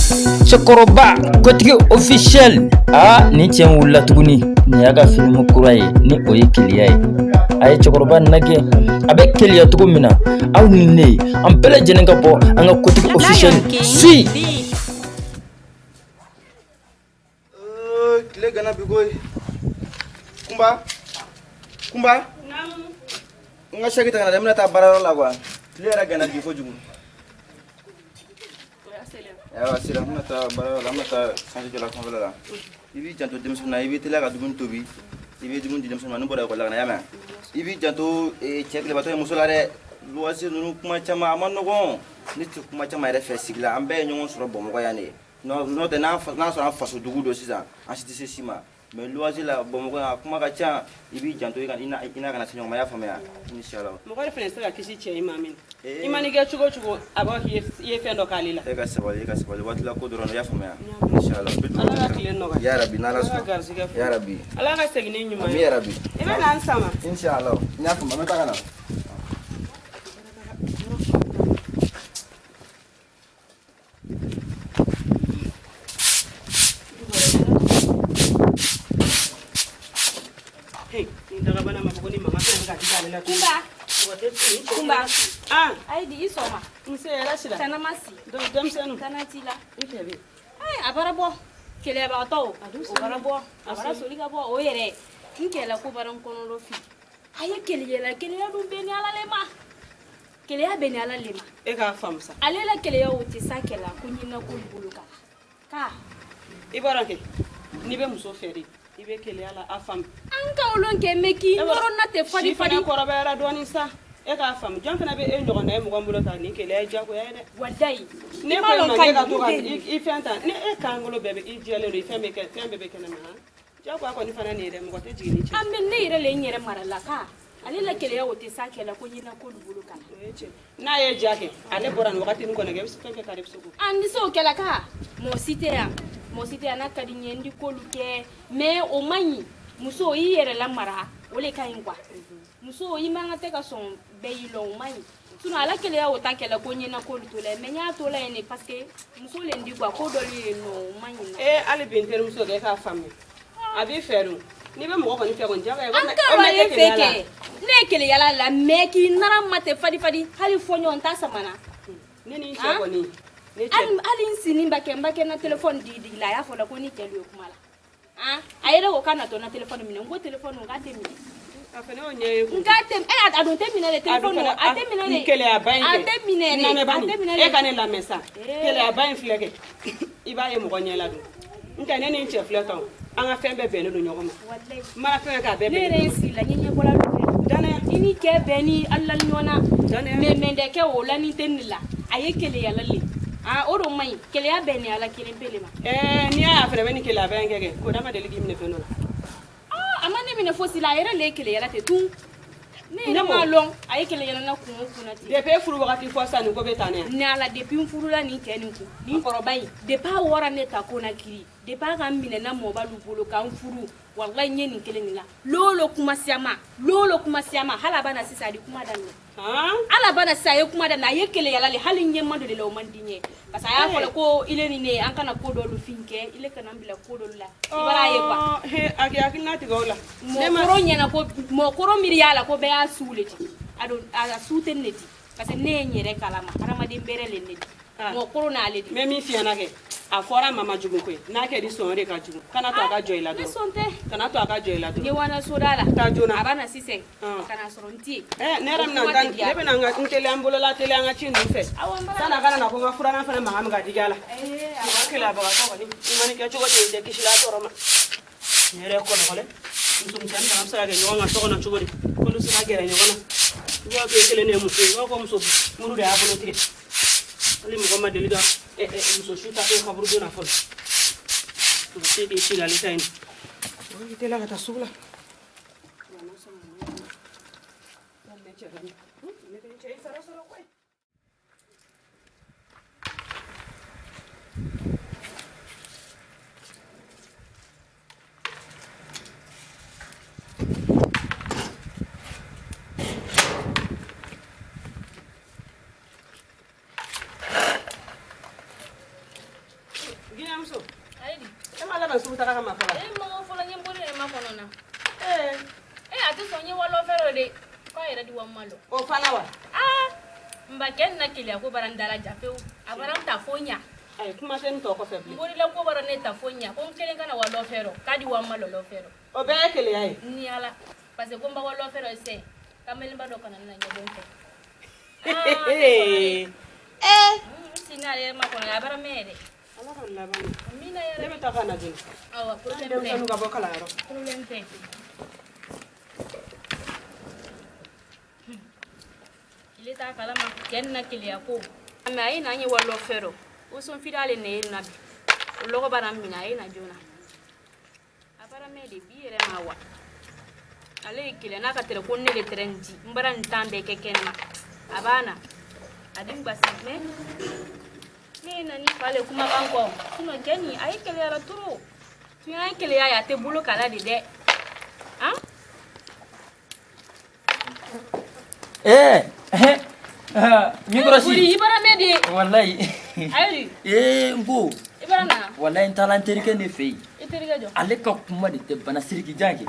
Cɛkɔrɔba Kotigi officiel, aa nin cɛ in wulila tuguni. Nin y'a ka filimu kura ye, ni o ye Keleya ye. A ye cɛkɔrɔba lajɛ, a bɛ keleya cogo min na. Aw ni ne, an bɛɛ lajɛlen ka bɔ an ka Kotigi officiel suit. Tile gana bi koyi. Kunba, Kunba, n ka saki ta ka na dɛ, n bɛna taa baarayɔrɔ la quoi. Tile yɛrɛ gana bi kojugu. Ayiwa, sira, n bɛna taa baarayɔrɔ la, n bɛna taa sanji jɔla sanfɛla la. I b'i janto denmisɛnnin na, i b'i teliya ka dumuni tobi, i bɛ dumuni di denmisɛnnin ma n'u bɔra ekɔli la ka na, i y'a mɛn? I b'i janto cɛ tilebatɔ ye muso la dɛ. Luwanse ninnu kuma caman, a ma nɔgɔn. Ne tɛ kuma caman yɛrɛ fɛ sigi la, an bɛɛ ye ɲɔgɔn sɔrɔ Bamakɔ yan de. N'o tɛ, n'a sɔrɔ an faso dugu don sisan, an si tɛ se si ma. Mais luwanse la Bamakɔ yan, a kuma ka ca. I b'i janto, i n'a kana se ɲɔgɔn ma, i y'a faamuya? Inshallah. Mɔgɔ yɛrɛ fana tɛ se ka kisi cɛ in ma min. I mana kɛ cogo o cogo, a b'a fɔ i ye fɛn dɔ k'ale la. E ka sabali, e ka sabali, waati la ko dɔrɔn, i y'a faamuya? Inshallah. Ala ka tile nɔgɔya. Ya Rabi, n'Ala Ala ka sɔnna. garijɛgɛ fo. Ya Rabi. Ala ka segin ni ɲuman Ami ye. ya Rabi. I bɛ na n sama. Inshallah. N y'a faamu, an bɛ taa ka na. Kunba. Kunba. Ah. Ayi di i sɔgɔma. Nse, hɛrɛ sira. Tana ma si. Denmisɛnninw. Tana t'i la. I fɛ bɛ. Ayi, a bara bɔ. Keleyabagatɔw. O bara bɔ. A bara soli ka bɔ o yɛrɛ. N kɛlɛ ko bara n kɔnɔ dɔ fi. A ye keleya la, keleya dun bɛ ni Ala le ma. Keleya bɛ ni Ala le ma. E k'a faamu sa. Ale la keleya o tɛ sa kɛla ko ɲinina ko bolo kan. Ka. I b'a dɔn kɛ, n'i bɛ muso fɛ de, i bɛ keleya la, a faamu. An ka olon kɛ mɛ k'i nɔrɔ na tɛ fadi fadi. Si fana kɔrɔbayara dɔɔnin sa. E k'a faamu, jɔn fana bɛ e ɲɔgɔnna ye mɔgɔ min bolo ta nin keleya ye diyagoya ye dɛ. Walayi. Ne ko e ma ne ka to ka i fɛn ta, ni e kankolo bɛɛ bɛ i jɛlen don, i fɛn bɛ kɛ, fɛn bɛɛ bɛ kɛnɛma han. Diyagoya kɔni fana nin ye dɛ, mɔgɔ tɛ jigin ni cɛ. An bɛ ne yɛrɛ le n yɛrɛ mara la ka. Ale la keleya o tɛ sa kɛla ko ɲinina ko bolo kan. N'a ye ja kɛ, ale bɔra nin wagati nin kɔnɔ kɛ, i bɛ se fɛn fɛn k'ale bɛ se k'o. An tɛ se o kɛla ka. Mɔgɔ si tɛ yan. Mɔgɔ si tɛ yan n'a ka di n ye n di k'olu kɛ. Mais o man ɲi. Muso i yɛrɛ la mara, o le ka ɲi quoi. Muso i man kan tɛ ka sɔn bɛɛ y'i lɔn, o man ɲi. Sinon ala keleya o ta kɛla ko ɲɛna k'olu to la. Mais n y'a to la yen de parce que muso le n di quoi, ko dɔ le yen nɔ, o man ɲi. Ee, hali bi n terimuso kɛ, e k'a faamuya. A b'i fɛ dun. N'i bɛ mɔgɔ kɔni fɛ kɔni, diyagoya. An ka lɔn ye fɛ kɛ. Ne ye keleya la, mais k'i nara ma tɛ fadi fadi, hali fɔɲɔgɔn ta samana. Ne ni n cɛ kɔni. Hali n sini ba kɛ, n ba kɛ na téléphone digi digi la, a y'a fɔ la ko ni cɛ ye kuma la. Ah, a yɛrɛ ko k'a natɔ na téléphone minɛ, n ko téléphone n k'a tɛ minɛ. A fana y'o ɲɛ ye. N k'a tɛ, a dun tɛ minɛ dɛ téléphone, a tɛ minɛ dɛ. Keleyaba in kɛ. A tɛ minɛ dɛ. A tɛ minɛ dɛ. E ka ne lamɛn sa. Keleyaba in filɛ kɛ. I b'a ye mɔgɔ ɲɛ la dun. N tɛ ne ni n cɛ filɛ tan. An ka fɛn bɛɛ bɛnnen don ɲɔgɔn ma. Walayi. N mana fɛn kɛ a bɛɛ Ne bɛnnen yɛrɛ ye sigi la, n ye ɲɛbɔla dɔ fɛ. Danaya. I ni cɛ bɛn ni ala ni ɲɔgɔn na. Danaya. Mais mɛ dɛ kɛ o la ni tɛ ne la. A ye keleya la le. Ah, o de man ɲi. Keleya bɛn ni Ala kelen pe le ma. Ɛɛ, n'i y'a ye a fana bɛ nin keleyaba in kɛ kɛ, ko da ma deli k'i minɛ fɛn dɔ la. Ah, a ma ne minɛ fosi la, a yɛrɛ le ye keleya la ten tun. Ne yɛrɛ m'a lɔn a ye keleya la kun o kun na ten. Depuis e furu wagati fɔ sisan nin ko bɛ tan ne. Ni Ala, depuis n furula nin cɛ nin kun, nin kɔrɔba in, depuis a wɔra ne ta Conakry, depuis a ka n minɛ na mɔbalu bolo k'an furu, walayi n ye nin kelen nin la. Lolo kuma siyama, lolo kuma siyama, hali a b'a na sisan a di kuma daminɛ. Ala bana sisan a ye kuma daminɛ, a ye keleya la le, hali n ɲɛ ma don de la o man di n ye. Parce que a y'a fɔ la ko ile ni ne an kana ko dɔlu fin kɛ, ile kana n bila ko dɔlu la. I b'a ye quoi. He, a k'i hakilina tigɛ o la. Mɔgɔkɔrɔ ɲɛna ko mɔgɔkɔrɔ miiri y'a la ko bɛɛ y'a su le di. A don a su tɛ ne di. Parce que ne ye n yɛrɛ kalama, hadamaden bɛrɛ le ne di. Mɔgɔkɔrɔ n'ale di. N bɛ min f'i ɲɛna kɛ, a fɔra ma jugu koyi. N'a kɛra i sɔn o de ka jugu. Kana to a ka jɔ i la Ne dɔrɔn. sɔn tɛ. Kana to a ka jɔ i la dɔrɔn. N ye wana soda la. Taa joona. A b'a na sisan. Ka na sɔrɔ n tɛ yen. Ɛ, ne yɛrɛ bɛna n ta, ne bɛna n ka n teliya n bolo la teliya n ka ci ninnu fɛ. Sanni a kana na ko n ka furanna fana mankan bɛ ka digi a la. Mɔgɔ keleyabagatɔ kɔni, i mana kɛ cogo o cogo, i tɛ kisi la tɔɔrɔ ma. Nin yɛrɛ ye kɔlɔkɔlɛ. Musomisɛnnin fana bɛ se ka kɛ ɲɔgɔn kan so kɔnɔ cogo di? K'olu se ka gɛrɛ ɲɔgɔn na. I b'a fɔ k'e kelen de ye muso ye, i b'a fɔ ko muso muru de y'a bolo tigɛ. Hali mɔgɔ ma deli ka muso su ta k'e kaburudon na fɔlɔ. Mɔgɔ tɛ k'i sigi ale ta in na. I teliya ka taa sugu la. Guinéenmuso. Ayi di. E ma labɛn sugu taga kama fɔlɔ. E mɔgɔ fɔlɔ n ye n bolo yɛrɛ makɔnɔ na. Ee. E a tɛ sɔn n ye walɔfɛ dɔ de. K'a yɛrɛ di wa malo. O fana wa? Aa n ba kɛ nin na keleya ko bara n dala ja pewu. A bara n ta fo ɲa. Ayi kuma tɛ n tɔ kɔfɛ bilen. N bolila ko bara ne ta fo ɲa ko n kelen kana walɔfɛ dɔ k'a di wa malo lɔfɛ dɔ. O bɛɛ ye keleya ye. Ni ala parce que ko n ba walɔfɛ dɔ sɛ kamelenba dɔ kana na ɲɛbɔ n fɛ. Ee. Ee. N si n'ale yɛrɛ makɔnɔ a bara mɛn yɛrɛ. Ala ka laban. Amina yɛrɛ. Ne bɛ taa ka na joona. Awa problème tɛ. Denmisɛnninw ka bɔ kalanyɔrɔ. Problème tɛ. Ile t'a kalama cɛ nin na keleya ko. Mais a ye na an ye walɔfɛ dɔ. O sɔn fidale ne ye na bi. O lɔgɔ bara n minɛ a ye na joona. A bara mɛn de bi yɛrɛ ma wa. Ale ye keleya n'a ka tɛrɛ ko ne de tɛrɛ n di. N bara nin tan bɛɛ kɛ kɛnɛ ma. A b'a na. A di n gbasi mais ne ye na ni fa le kumakan kɔ. Sinon cɛ nin a ye keleyara trop. Tun y'an keleya ye a tɛ bolo kala de dɛ. Han? Eh, n kɔrɔsi. Buri i bara mɛn de. Walayi. Ayi. Ee n ko. I bara na. Walayi n taara n terikɛ de fɛ yen. I terikɛ jɔ. Ale ka kuma de tɛ bana Sirikijan kɛ.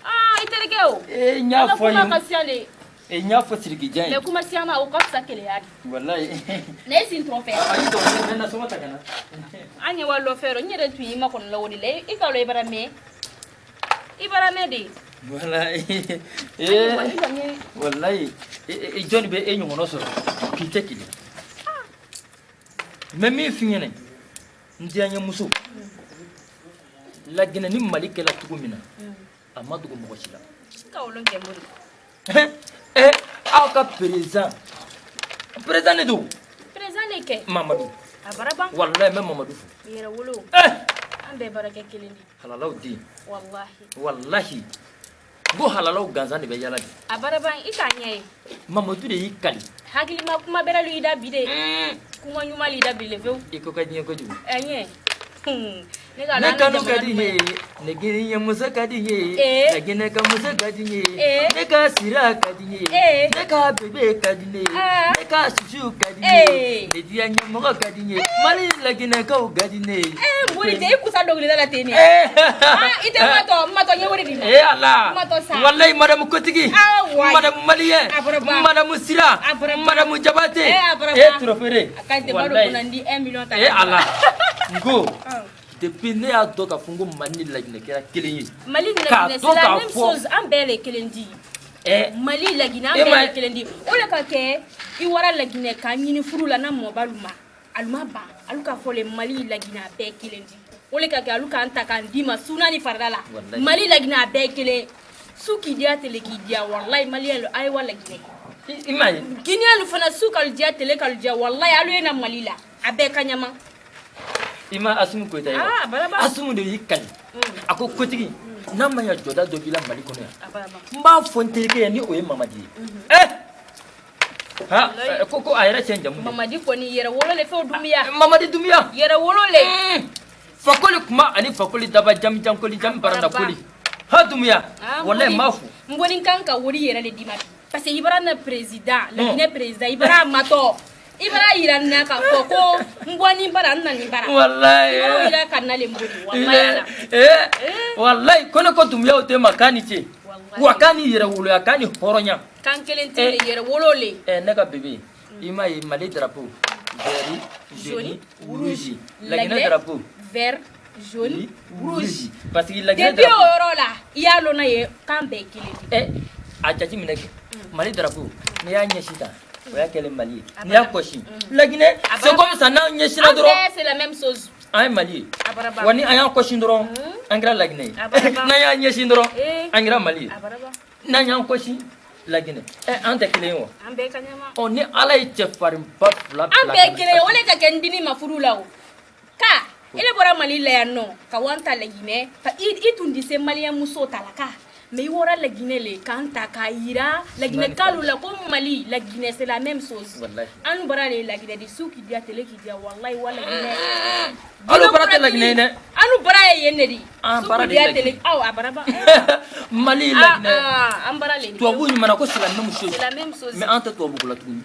Aa i terikɛ o. Ee n y'a fɔ a ye. Ala kuma ka siya de. Ee n y'a fɔ Sirikijan ye. Mais kuma siya ma o ka fisa keleya de. Walayi. Ne ye sin tɔn fɛ. Ayi tɔ n bɛ nasɔngɔ ta ka na. An ye wa lɔfɛ rɔ n yɛrɛ tun y'i makɔnɔ la o de la i ka lɔ i bara mɛn. I bara mɛn de. Walayi. Ee walayi jɔnni bɛ e ɲɔgɔnna sɔrɔ k'i tɛ kelen. N bɛ min f'i ɲɛna n diyaɲɛmuso Laginɛ ni Mali kɛla cogo min na a ma dogo mɔgɔ si la. N ka olu kɛ n bolo. Aw ka président président de don. Président de kɛ. Mamadu. A bara ban. Walayi n bɛ Mamadu fo. Yɛrɛ wolo. An bɛɛ baara kɛ kelen de. Halalaw den. Walahi. Walahi. N ko halalaw gansan de bɛ yala bi. A bara ban i k'a ɲɛ ye. Mamadu de y'i kali. Hakilima kuma bɛrɛ lu i da bi de. Kuma ɲuman l'i da bi le fewu. I ko ka diɲɛ kojugu. Ɛ ɲɛ. Ne Ne kanu ka di n ye, ne ɲɛmuso ka di n ye, Laginɛ ka muso ka di n ye, ne ka sira ka di n ye, ne ka bebe ka di ne ye, ne ka susu ka di ne ye, ne diya ɲɛmɔgɔ ka di n ye, Mali Laginɛkaw ka di ne ye. Boli cɛ i kusa dɔnkilida la ten de. I tɛ matɔ matɔ n ye wari d'i ma. Ee Ala. Matɔ sa. Walayi madame Kotigi. Madame Malien. Madame Sira. Madame Jabate. Ee Turofere. A ka ɲi tɛ balo kunna n di 1 million ta. Ee Ala. N ko. Depuis ne y'a dɔn k'a fɔ n ko Mali ni Laginɛ kɛra kelen ye. Mali ni Laginɛ c'est la même chose an bɛɛ de kelen di. Mali Laginɛ an bɛɛ de kelen di. O de ka kɛ i wara Laginɛ k'a ɲini furu la n'a mɔbalu ma. Alu ma ban alu ka fɔ le Mali Laginɛ a bɛɛ kelen di. O de ka kɛ alu k'an ta k'an d'i ma suna ni farida la. Mali Laginɛ a bɛɛ kelen. Su k'i diya tele k'i diya walayi Maliyɛn a ye wa Laginɛ. I m'a ye. Guinéen fana su k'alu diya tele k'alu diya walayi alu ye na Mali la a bɛɛ ka ɲama. I ma Asimi Goyita ye wa? Asimi de y'i kali. A ko Kotigi n'a ma ɲɛ jɔda dɔ b'i la Mali kɔnɔ yan. N b'a fɔ n terikɛ ye ni o ye Mamadi ye. Ha ko a yɛrɛ cɛ jamu. Mamadi kɔni yɛrɛ wolo le fɛn Dunbiya. Mamadi Dunbiya. Yɛrɛ wolo le. Fakoli kuma ani Fakoli daba jami jankoli jami baranda koli. Ha Dunbiya. Walayi n b'a fo. N kɔni kan ka wari yɛrɛ de d'i ma bi. Parce que i bara na président Laginɛ président i bara matɔ. I bara yira n na k'a fɔ ko n bɔ ni bara n na ni bara. Walayi. I bara yira ka nalen boli walayi ala. Walayi ko ne ko Dunbiyaw tɛ ma k'a ni ce. Wa k'a ni yɛrɛwoloya k'a ni hɔrɔnya. Kan kelen tɛ yɛrɛwolo le. Ne ka bébé i m'a ye Mali drapeau vert jaune rouge Laginɛ drapeau vert jaune rouge. Parce que Laginɛ drapeau. Depuis o yɔrɔ la i y'a lɔn n'a ye kan bɛɛ kelen de. A jateminɛ kɛ Mali drapeau n'i y'a ɲɛsin tan. O y'a kɛlen Mali ye. N'i y'a kɔsi Laginɛ c'est comme ça n'an ɲɛsinna dɔrɔn. An bɛɛ c'est la même chose. An ye Mali ye. Wa ni an y'an kɔsi dɔrɔn an kɛra Laginɛ ye. N'an y'an ɲɛsin dɔrɔn an kɛra Mali ye. N'an y'an kɔsi Laginɛ an tɛ kelen ye wa? An bɛɛ ka ɲama. Ɔ ni Ala ye cɛfarinba fila bila. An bɛɛ kelen ye o de ka kɛ n dini ma furu la o. Ka ele bɔra Mali la yan nɔ ka wan ta Laginɛ ka i tun tɛ se Maliyɛn muso ta la ka. Mais i wara Laginɛ le k'an ta k'a yira Laginɛ kalu la ko Mali Laginɛ c'est la même chose. An bara le Laginɛ de su k'i diya tele k'i diya walayi wa Laginɛ. Alu bara tɛ Laginɛ ye dɛ. Alu bara ye yen de di. An bara de ye Laginɛ. Aw a bara ba. Mali Laginɛ. An bara le. Tubabu ɲuman na ko c'est la même chose. C'est la même chose. Mais an tɛ tubabu ko la tuguni.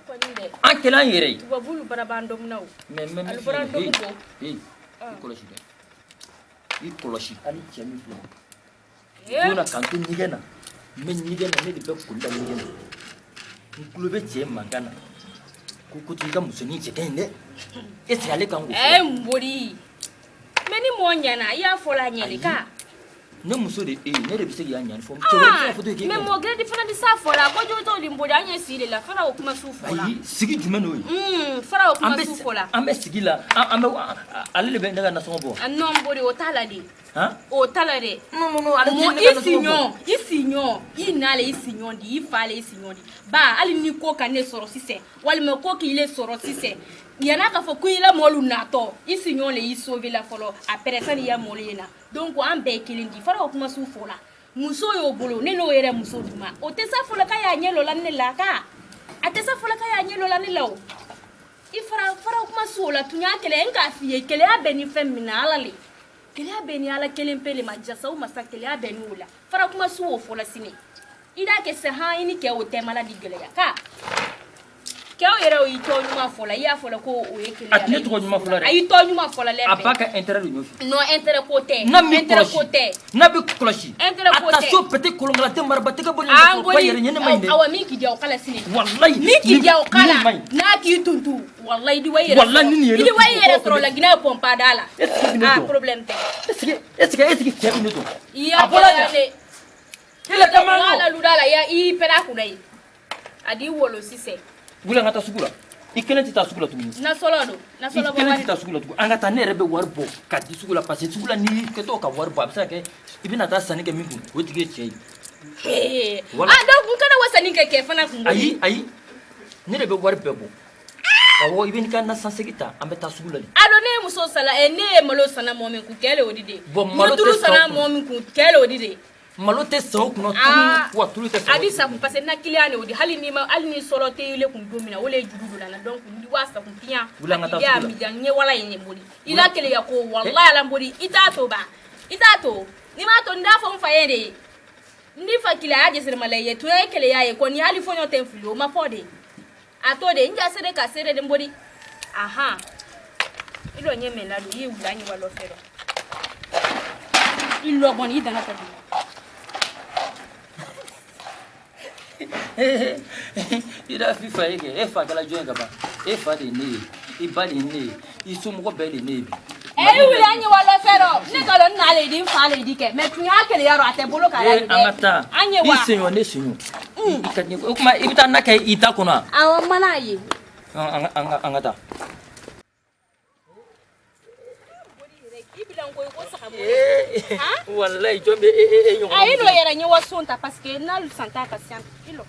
O An kɛla an yɛrɛ ye. Tubabulu bara b'an dɔmuna o. Mais n bɛ min Alu f'i bɔra ɲɛna, dɔmu hey, kɔ. hey, i kɔlɔsi dɛ, i kɔlɔsi. Hali cɛ min filɛ don na k'an to ɲɛgɛn na, n bɛ ɲɛgɛn na, ne de bɛ koli la ɲɛgɛn na, n tulo bɛ cɛ mankan na ko t'i ka musonin cɛ ka ɲi dɛ. Est ce que ale kan k'o fɔ? N bori, mais ni mɔɔ ɲɛna, i y'a fɔ la a ɲɛni ka. Ne muso de e ye, ne de bɛ se k'i ɲani fɔ. Cɛ wɛrɛ bɛ se k'a fɔ to k'e Mais ka ɲi. mɔɔ gɛrɛ di fana di s'a fɔ la ko jogo t'o di n bori, an ye si de la fana o kuma su fɔ la. Ayi, sigi jumɛn n'o ye? Fara o An kuma bɛ su fɔ la. An bɛ sigi la, an bɛ ale de bɛ ne ka nasɔngɔ bɔ. Ah, non, n bori, o t'a la de. Han? O t'a la dɛ. Non, non, non, ale tɛ Mɔ ne ka i nasɔngɔ bɔ. siɲɔn, i siɲɔn, i na le i siɲɔn di, i fa le i siɲɔn di. Ba hali ni ko ka ne sɔrɔ sisan, walima ko k'i le sɔrɔ sisan, yann'a k'a fɔ ko i la mɔlu natɔ, i siɲɔn le y'i sauver la fɔlɔ, après sani i ya mɔlu ye na. Donc an bɛɛ ye kelen di. Fara o kuma su fɔ la. Muso y'o bolo, ne n'o yɛrɛ muso duma. O tɛ sa fɔlɔ k'a y'a ɲɛ lɔ la ne la ka. A tɛ sa fɔlɔ k'a y'a ɲɛ lɔ la ne la o. I fara fara o kuma su o la tun y'a kɛlɛ, n k'a f'i ye, kɛlɛya bɛ ni fɛn min na, Ala le. Kɛlɛya bɛ ni Ala kelen pe le ma, jasa o masa kɛlɛya bɛ ni o la. Fara kuma su o fɔlɔ sini. I d'a kɛ sa han, i ni kɛ o tɛ mala di gɛlɛya ka. Kɛw yɛrɛ o y'i tɔgɔ ɲuman fɔ la, i y'a fɔ la ko o ye kɛlɛya. A tɛ ne tɔgɔ ɲuman fɔ la dɛ. A y'i tɔgɔ ɲuman fɔ la lɛ. A b'a ka intérêt de nɔfɛ. Non, intérêt ko tɛ. N'a m'i Intérêt ko kɔlɔsi, tɛ. n'a bɛ kɔlɔsi, Intérêt ko tɛ. attention, petit kolonkala tɛ maraba tɛgɛ bɔ Ah, nin ba yɛrɛ ɲɛ, ne ma ɲi dɛ. Awa, min k'i diya o kala sini. Walayi. Min k'i diya o kala. Nin ma ɲi. N'a k'i tuntu, walayi di wa i yɛrɛ. Walayi, ni nin yɛrɛ I di wa i yɛrɛ tuntu, sɔrɔ la Guinée pɔnpa da la. Est ce que i bɛ ne Ah, dɔn? problème tɛ. Est ce que cɛ bɛ ne dɔn? I y'a A bɔra gɛlɛya yan. de. I la caman Wala dɔn. luda la ya i pɛrɛ a kunna ye. A di wolo sisan. Wuli, an ka taa sugu la. I kelen tɛ taa sugu la tuguni. Nasɔlɔ don. I Nasɔlɔ bɔ kelen wari. tɛ taa sugu la tuguni. An ka taa, ne yɛrɛ bɛ wari bɔ ka di sugu la, parce que sugu la, n'i kɛtɔ ka wari bɔ, a bɛ se ka kɛ i bɛna taa sanni kɛ min kun, o tigi ye cɛ ye. Ee. Wala. Ah, donc n kana wa sanni kɛ kɛ fana kun. Ayi, ayi, ne de bɛ wari bɛɛ bɔ. Awɔ, i bɛ n'i ka nasansegi ta, an bɛ taa sugu la de. Alo, ne ye muso sala ɛ, ne ye malo sanna mɔgɔ min kun, kɛ le o di de. Bon, malo N ye tulu tɛ san sanna o kun. mɔgɔ min kun, kɛ le o di de. Malo tɛ san o kunna. Ah. Tulu wa tulu tɛ san A o di kunna. sakun parce que na client de o di, hali ni ma hali ni sɔrɔ tɛ ile kun don min na, o le ye juru don la, donc n di wa sakun piyan. Wuli, an ka taa A sugu la. mi diya n ye wala ye ne boli. I la keleya ko wallahi ala n boli, i t'a to ba. I t'a to. Ni m'a to n t'a fɔ n fa ye de. N di fa kila a jesere mala ye to ye keleya ye kɔni, hali fɔɲɔ tɛ n fili o ma fɔ de. A to de n ja sere ka sere de n boli. Ahan. I dɔ ɲɛ mɛn la don, i ye wula ɲɛ wa lɔ fɛ dɔ. I lɔ bɔn i dana ta dun. I da fi fa ye kɛ, e fa kɛla jɔn ye ka ban? E fa de ye ne ye, i ba de ye ne ye, i somɔgɔ bɛɛ de ye ne ye bi. E wuli an ye wa lɔ fɛ dɔ. Ne ka lɔ n n'ale di n fa le di kɛ mais tun y'a keleya rɔ, a tɛ bolo k'a la Ee, de dɛ. an ka taa. An ye wa. I senɲɔ, ne senɲɔ, i ka di. O tuma i bɛ taa na kɛ i ta kɔnɔ wa? Awɔ, n mana ye. An ka taa. I bila n ko i ko saga bɔ. Walayi, jɔn bɛ e e e ɲɔgɔn? A i lɔ yɛrɛ n ye waso ta parce que n'alu san t'a ka siyan i lɔ.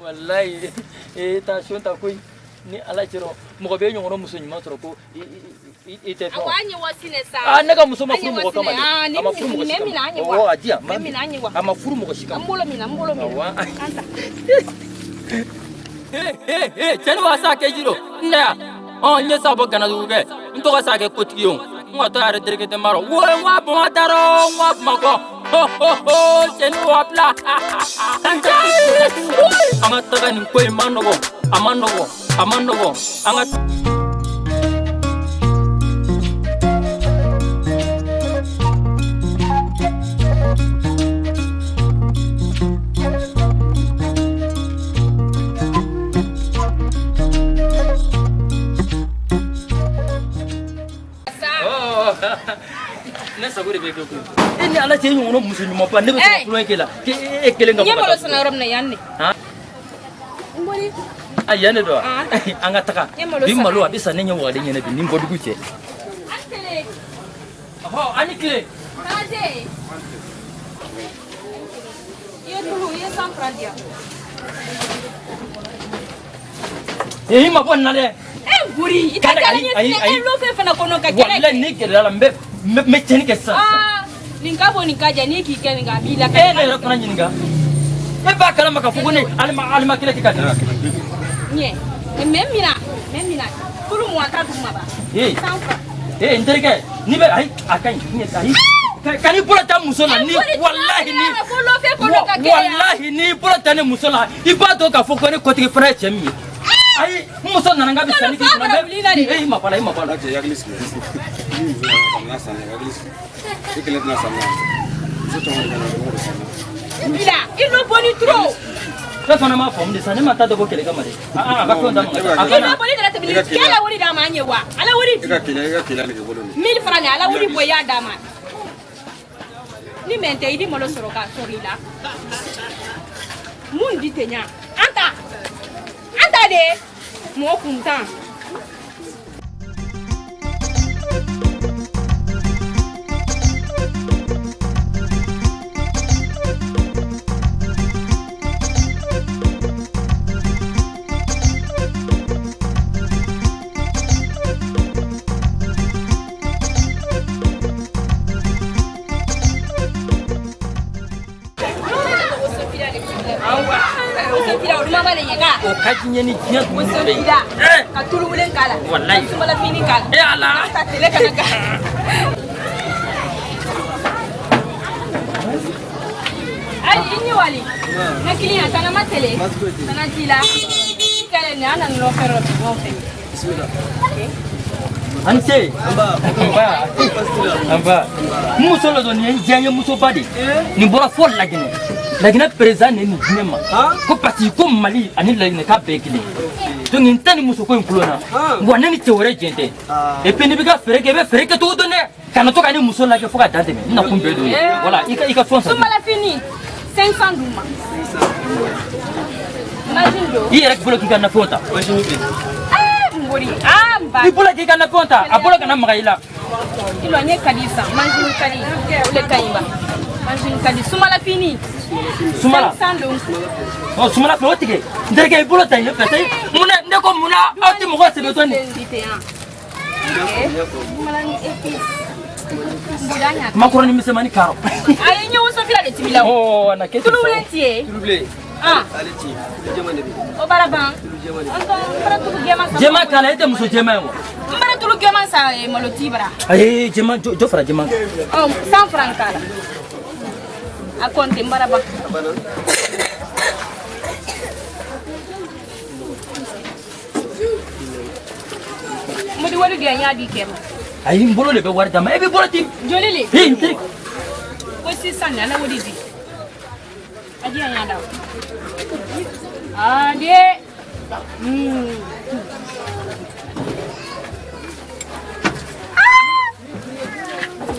Walayi, e tension ta koyi. Ni Ala cɛ, mɔgɔ bɛ e ɲɔgɔnna muso ɲuman sɔrɔ ko i tɛ fɛn. Awɔ, an ye wasi ne sa. Ah, ne ka muso ma An ye furu mɔgɔ wasi kama ne. dɛ. Ah, ni A ma furu mɔgɔ si mɛ mina kama. an ye wa. Awɔ, a di yan. Mɛ mina an ye wa. A ma furu mɔgɔ si N kama. bolo mina, n bolo mina. Awɔ. An ta. Ee, cɛni wa sa kɛ jiro n na yan. Ɔ, n ye sa bɔ ganadugu kɛ, n tɔgɔ sa kɛ kotigi ye o. N ka tɔ yɛrɛ terikɛ tɛ marɔ wo, n wa Bamakɔ taara, n wa Bamakɔ. Ho ho ho, cɛni wa bila. An ka taga, nin ko in ma nɔgɔ, a ma nɔgɔ, a ma nɔgɔ. An ka Sa. Ne sago de bɛ kɛ koyi. E ni Ala cɛ, e ɲɔgɔnna muso ɲumanba, ne bɛ sɔn ka tulonkɛ k'e la k'e e kelen ka N ye bɔ ka malo taa sɛnɛ yɔrɔ min na yan ne. Han? N boli. A yan de don wa? Ah. An ka taga. N ye malo Bi san. malo a bɛ san ne ɲɛ wagalen ɲɛnɛ bi ni n bɔdugu cɛ. An kelen. Ɔhɔ, an ni tile. Kante. I ye tulu, i ye 100 francs di yan. Ee, i ma bɔ nin na dɛ. E guri, i tɛ Kale, kɛlɛ ayi, ayi, ɲɛ ayi. e lɔfɛ fana kɔnɔ ka kɛlɛ Walayi, kɛ. ni gɛlɛya la, n bɛ n bɛ tiɲɛni kɛ sisan. Aa, nin ka bon, nin ka jan, n'i k'i kɛ nin kan, a b'i la. E ne yɛrɛ fana ɲininka. E b'a kalama k'a fɔ ko ne alima kɛlɛ kɛ ka tɛmɛ. Ɲɛ. Mɛ mina, mɛ mina. Tulu 20 ta duguma ba. Ee. 100 francs. Ee, n terikɛ, n'i bɛ, ayi, a ka ɲi, ayi. Kan'i bolo da muso la ni walahi ni walahi n'i bolo da ne muso la i b'a dɔn k'a fɔ ko ne kɔtigi fana ye cɛ min ye. Ayi, n muso nana n k'a bɛ sanni k'i kunna. E i ma bɔ a la, i ma bɔ a la. Cɛ, hakili sigi. Ni muso nana ka na sanni, hakili sigi. I kelen tɛna sanni na. Muso caman de bɛ na, olu bɛ sanni na. Bila i n'o bɔni trop. Ne fana m'a faamu de sa, ne ma taa dɔ bɔ kɛlɛ kama dɛ. A ka fɛnw d'a ma. A I ka na. n'o bɔni nana tɛmɛ ni kɛ la wari d'a ma an ye wa ala wari I ka keleya, i ka keleya nege bolo nin. 1000 francs ni ala wari bɔ i y'a d'a ma ni mɛn tɛ i di malo sɔrɔ k'a sɔrɔ i la mun di tɛ ɲa an ta an ta de mɔgɔ kuntan. O ka di n ye ni diɲɛ dumuni bɛɛ ye. Ka tulu wulen k'a la. Walayi. Ka sumala fini k'a la. E Ala. Ka tele kana ka. Ayi i ni wali. Na kiliyan tana ma tele. Tana t'i la. I kɛlen nin an nana nɔfɛ yɔrɔ ɲɔgɔn fɛ. An ce. Nba. Nba. N muso dɔ don, nin ye n diya n ye musoba de ye. Nin bɔra fo Laginɛ. Laginɛ président de ye nin di ne ma. Ko parce que ko Mali ani Laginɛ k'a bɛɛ ye kelen. Donc n tɛ nin musoko in kulon na. Wa ne ni cɛ wɛrɛ jɛn tɛ. Et puis n'i bɛ ka feere kɛ, i bɛ feere kɛ cogo dɔn dɛ. Kana to ka ne muso lajɛ fo ka dan tɛmɛ. N nakun bɛɛ d'o ye. Voilà, i ka fɛn san. Sumala fini 500 d'u ma. Imagine do. I yɛrɛ bolo k'i ka nafɛnw ta. Ah n bori. Ah n ba. I bolo k'i ka nafɛnw ta, a bolo kana maga i la. Ilo n ye kadi san. Mansin kadi. O de ka ɲi ba. Mansin kadi. Sumala fini. Sumala. 500 don. Ɔ, sumala fɛ o tigɛ. N terikɛ, i bolo ta yen fɛ. Mun na ne ko mun na aw tɛ mɔgɔ sɛbɛtɔ nin. Makɔrɔni misɛnmanin karɔ. Ayi n ye wosofila de timi la o. Ɔ, na kɛ ten Tulu sa. wulen ti ye. Tulu bilen. Ah Ale ci. Tulu jɛman de bɛ yen. O bara ban. Tulu jɛman de bɛ An tɔ n bara tulu jɛman san. Jɛman k'a la, e tɛ muso jɛman ye wa? N bara tulu jɛman san malo ti bara. Ayi, jɛman jɔ fara jɛman kan. Ɔ 100 francs k'a la. A compte n bara ban. yen. A banna. Modi wari di yan n y'a di kɛ ma. Ayi, n bolo de bɛ wari d'a ma. E bɛ bolo di. Joli le? Ee, n terikɛ. Ko sisan nin ala wari di. A di yan n y'a da o. Ah de.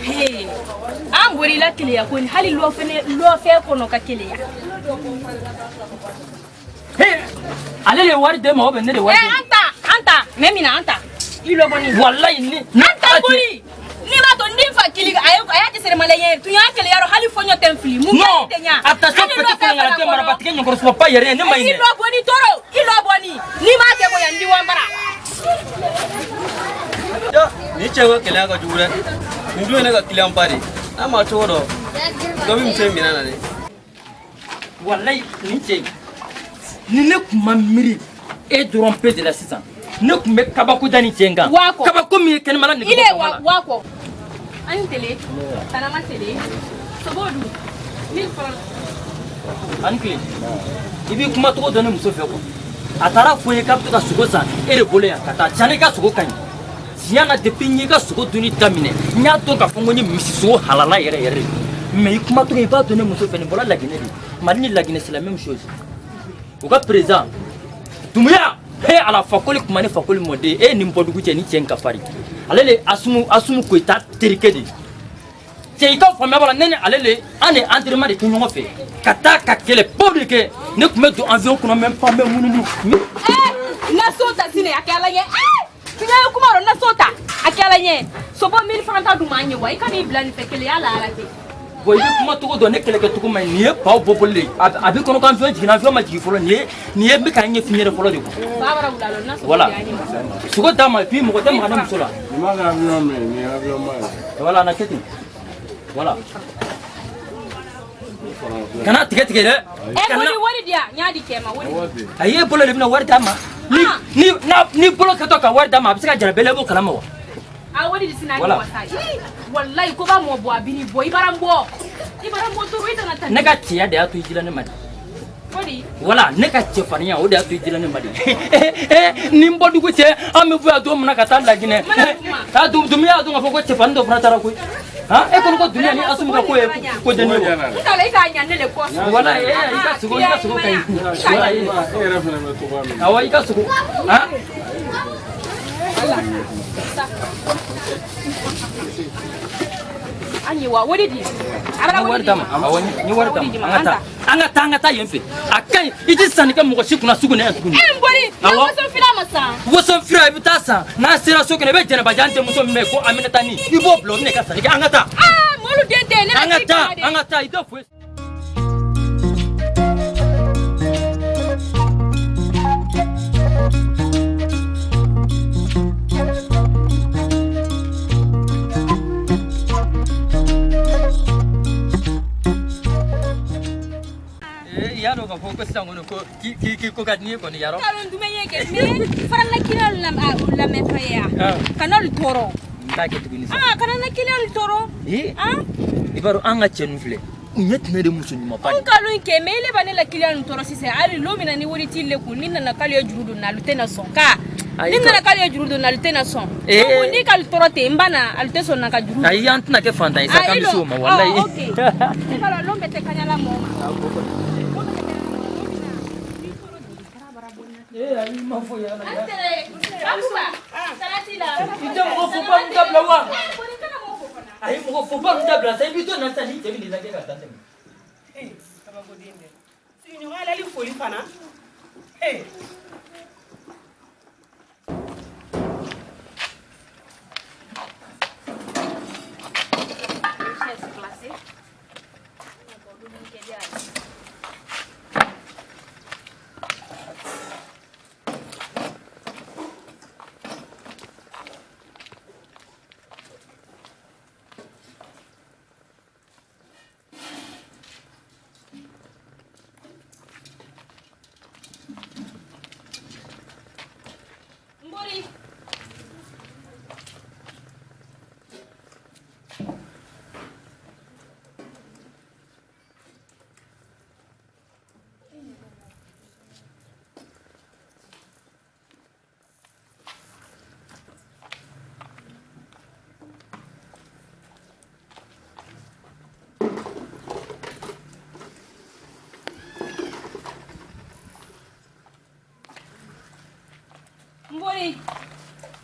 Hey, an bɔra i la keleya ko ni hali lɔfɛ kɔnɔ ka keleya. He, ale de ye wari d'e ma ou bien ne de ye wari d'e ma? An ta, an ta, mɛ min na an ta. I lɔ bɔ nin. Walayi ni. An ta bori. N'i b'a to ni fa kili a ye a y'a jɛsɛrɛ mala ye tun y'a keleya rɔ hali fɔɲɔ tɛ n fili. Mun Non, kɛ tɛ ɲa. attention Hali petit lɔfɛ kɔnɔ fana tɛ kɔnɔ. marabatigɛ ɲɔgɔrɔsɔba pa yɛrɛ ye ne ma ɲi I dɛ. lɔ bɔ ni tɔɔrɔ, i lɔ bɔ ni. N'i m'a kɛ ko yan n di wa n bara. Ya, nin cɛ ka keleya ka jugu dɛ. Nin dun ye ne ka client ba de ye. N'a ma cogo dɔn, dɔ bɛ muso in minɛ na dɛ. Walayi nin cɛ in, ni ne kun ma miiri e dɔrɔn pe de la sisan, ne kun bɛ kabako da nin cɛ in kan. Waa kɔ. Kabako min ye kɛnɛmana nege Ile bɔ wa la. wa kɔ. An ni tele. Tanama tele. Sobo dun. 1000 francs. Ani tile, i b'i kuma cogo dɔn ne muso fɛ quoi. A taara fɔ n ye k'a bɛ to ka sogo san e de bolo yan ka taa. Tiɲɛ na i ka sogo ka ɲi. Tiɲɛ na depuis n y'i ka sogo dunni daminɛ, n y'a dɔn k'a fɔ n ko n ye misi sogo halala yɛrɛ yɛrɛ de. Mais i kuma cogo i b'a dɔn ne muso fɛ nin bɔra Laginɛ de. Mali ni Laginɛ c'est la même chose. U ka président Dumuya, he ala Fakoli kuma ne Fakoli mɔden e ni n bɔdugu cɛ ni cɛ in ka farin. Ale le Asumu Koyita terikɛ de ye. Cɛ i ka faamuya b'a la, ne ni ale le an de entraînement de kɛ ɲɔgɔn fɛ ka taa ka kɛlɛ baw de kɛ. Ne tun bɛ don avion kɔnɔ même pas n bɛ munumunu. Na so ta sini a kɛ ala ɲɛ. Tunya ye kuma rɔ na so ta a kɛ ala ɲɛ. Sobo 1000 francs ta dun m'an ye wa i ka n'i bila nin fɛ keleya la ala tɛ. Bon, i bɛ kuma cogo dɔn ne kɛlɛkɛ cogo ma ɲi. Nin ye baw bɔbɔli de ye. A b'i kɔnɔ ko avion jiginna, avion ma jigin fɔlɔ. Nin ye n bɛ ka n ɲɛf'i ɲɛna fɔlɔ de quoi. Ba bara wula lɔ na sobo Voilà. di an ye ma. Sogo d'a ma et puis mɔgɔ tɛ maga ne muso la. Nin ma kɛ avion min ye, nin ye avion ba ye. Voilà, na kɛ ten. Voilà. Kana tigɛ tigɛ dɛ. Wari wari di yan n y'a di cɛ ma wari. A ye bolo de bɛna wari d'a ma. Ni ni n'a ni bolo kɛtɔ ka wari d'a ma, a bɛ se ka jara bɛɛ la, i b'o kalama wa? A wari di sina ni wasa. Wallahi ko ba mo bo abini bo ibarambo. Ibarambo to ita na tan. Ne ka cɛya de y'a to i dila ne ma de. Wala ne ka cɛfarinya o de y'a to i dila ne ma de. Ni n bɔ dugu cɛ an bɛ bɔ yan don min na ka taa Laginɛ. Aa Dumi y'a dɔn k'a fɔ ko cɛfarin dɔ fana taara koyi. Han e kɔni ko Dunuya ni Asumu ka ko ye ko denni ye. N t'a la i k'a ɲa ne le kɔsɔn. Wala i ka sogo ka ɲi. Wala e yɛrɛ fana bɛ togoya min na. Awɔ i ka sogo. Han. An ye wa wari di. A wari d'a ma. Awɔ ni wari d'a ma. An ka taa an ka taa yen fɛ. A ka ɲi i ti sanni kɛ mɔgɔ si kunna sugu na yan tuguni. E n bɔli na woso fila ma san. Woso fila i bɛ taa san n'a sera so kɔnɔ i bɛ jɛnɛbajan denmuso min bɛ yen ko Aminata ni i b'o bila o bɛ na i ka sanni kɛ an ka taa. Aa mɔlu den tɛ ne la ci kama de. An ka taa i tɛ foyi. I y'a dɔn k'a fɔ ko sisan kɔni ko k'i ko ka di ne ye kɔni yarɔ. Kalo jumɛn ye kɛ mais farala kiliyanw lamɛn fɛ yan. Kana olu tɔɔrɔ. N t'a kɛ tuguni sa. Kana na kiliyanw tɔɔrɔ. I b'a dɔn an ka cɛ ninnu filɛ u ɲɛ tun bɛ de muso ɲumanba de. N kalo in kɛ mais ile b'a ne la kiliyanw tɔɔrɔ sisan hali don min na ni wari t'i le kun ni nana k'ale ye juru don na olu tɛna sɔn ka. Ni nana k'ale ye juru don na olu tɛna sɔn. Donc n'i k'ale tɔɔrɔ ten n ba na olu tɛ sɔn na ka juru. Ayi an tɛna kɛ fantan ye sa k'an bɛ se o ma walayi. Ok. I b'a dɔn lon bɛɛ tɛ kaɲala mɔgɔ ma. Ayi ma fɔ yan. I tɛ mɔgɔ fo ba ninnu dabila wa? Ayi mɔgɔ fo ba ninnu dabila sa i b'i to na sisan n'i cɛ bɛ n'i lajɛ ka dan tɛmɛ. Kabakoden dɛ. Sigiɲɔgɔn yɛrɛ foli fana.